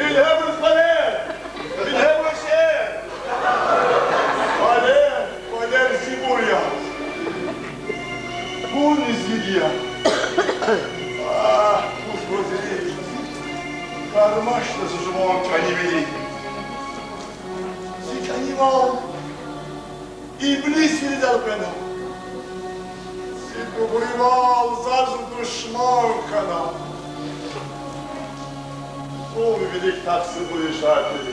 Ингье вуч, Валер? Ингье вуч, э? Валер, Валер зибур я. Пул зиди я. Агь, вуч гузри. Кармашда зи жуван кӀанивили. Зи кӀанивал иблис виридал къвена. Зи тӀубривал заз душман хьана. Зун вилик тахсирлу я, Шакир.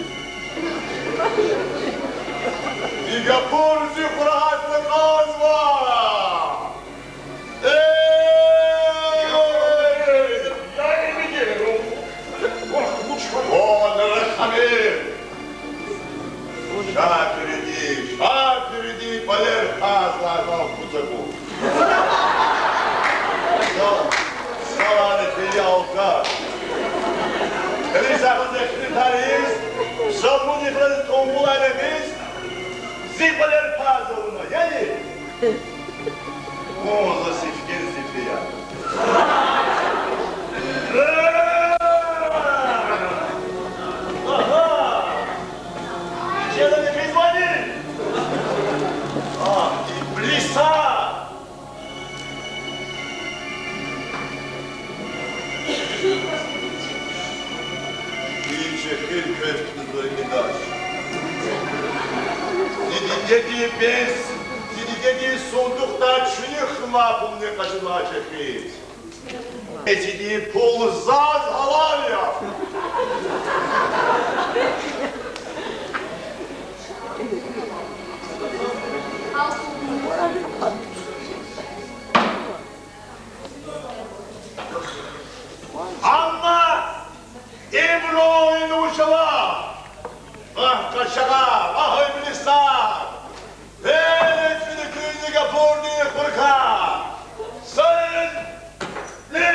И гапур зи хурагьатда кьазва. Эй! Валера Шамил! Шакириди, Шакириди Валер хазларвал куцаку. Салам, салам, Фиялка. Элисахъ секретариз, Шамудихъ тумбул алемиз, зи Валер хазларна, яни? Вун за сифтени сифте я. Агьа! Чедани физвани? Агь, иблиса! И чехир квез кутузвай кӀандач. Зи дидедин пенс, зи дидедин сундухдай чуьнуьхдай пулни къачуна чехир. Эцигин пул заз гьалал я. Амма ибурун вуч ава? Агь, къачагъар, агь, иблисар! Перед фидикуьн зи гапурдин хурка! Син! Ни!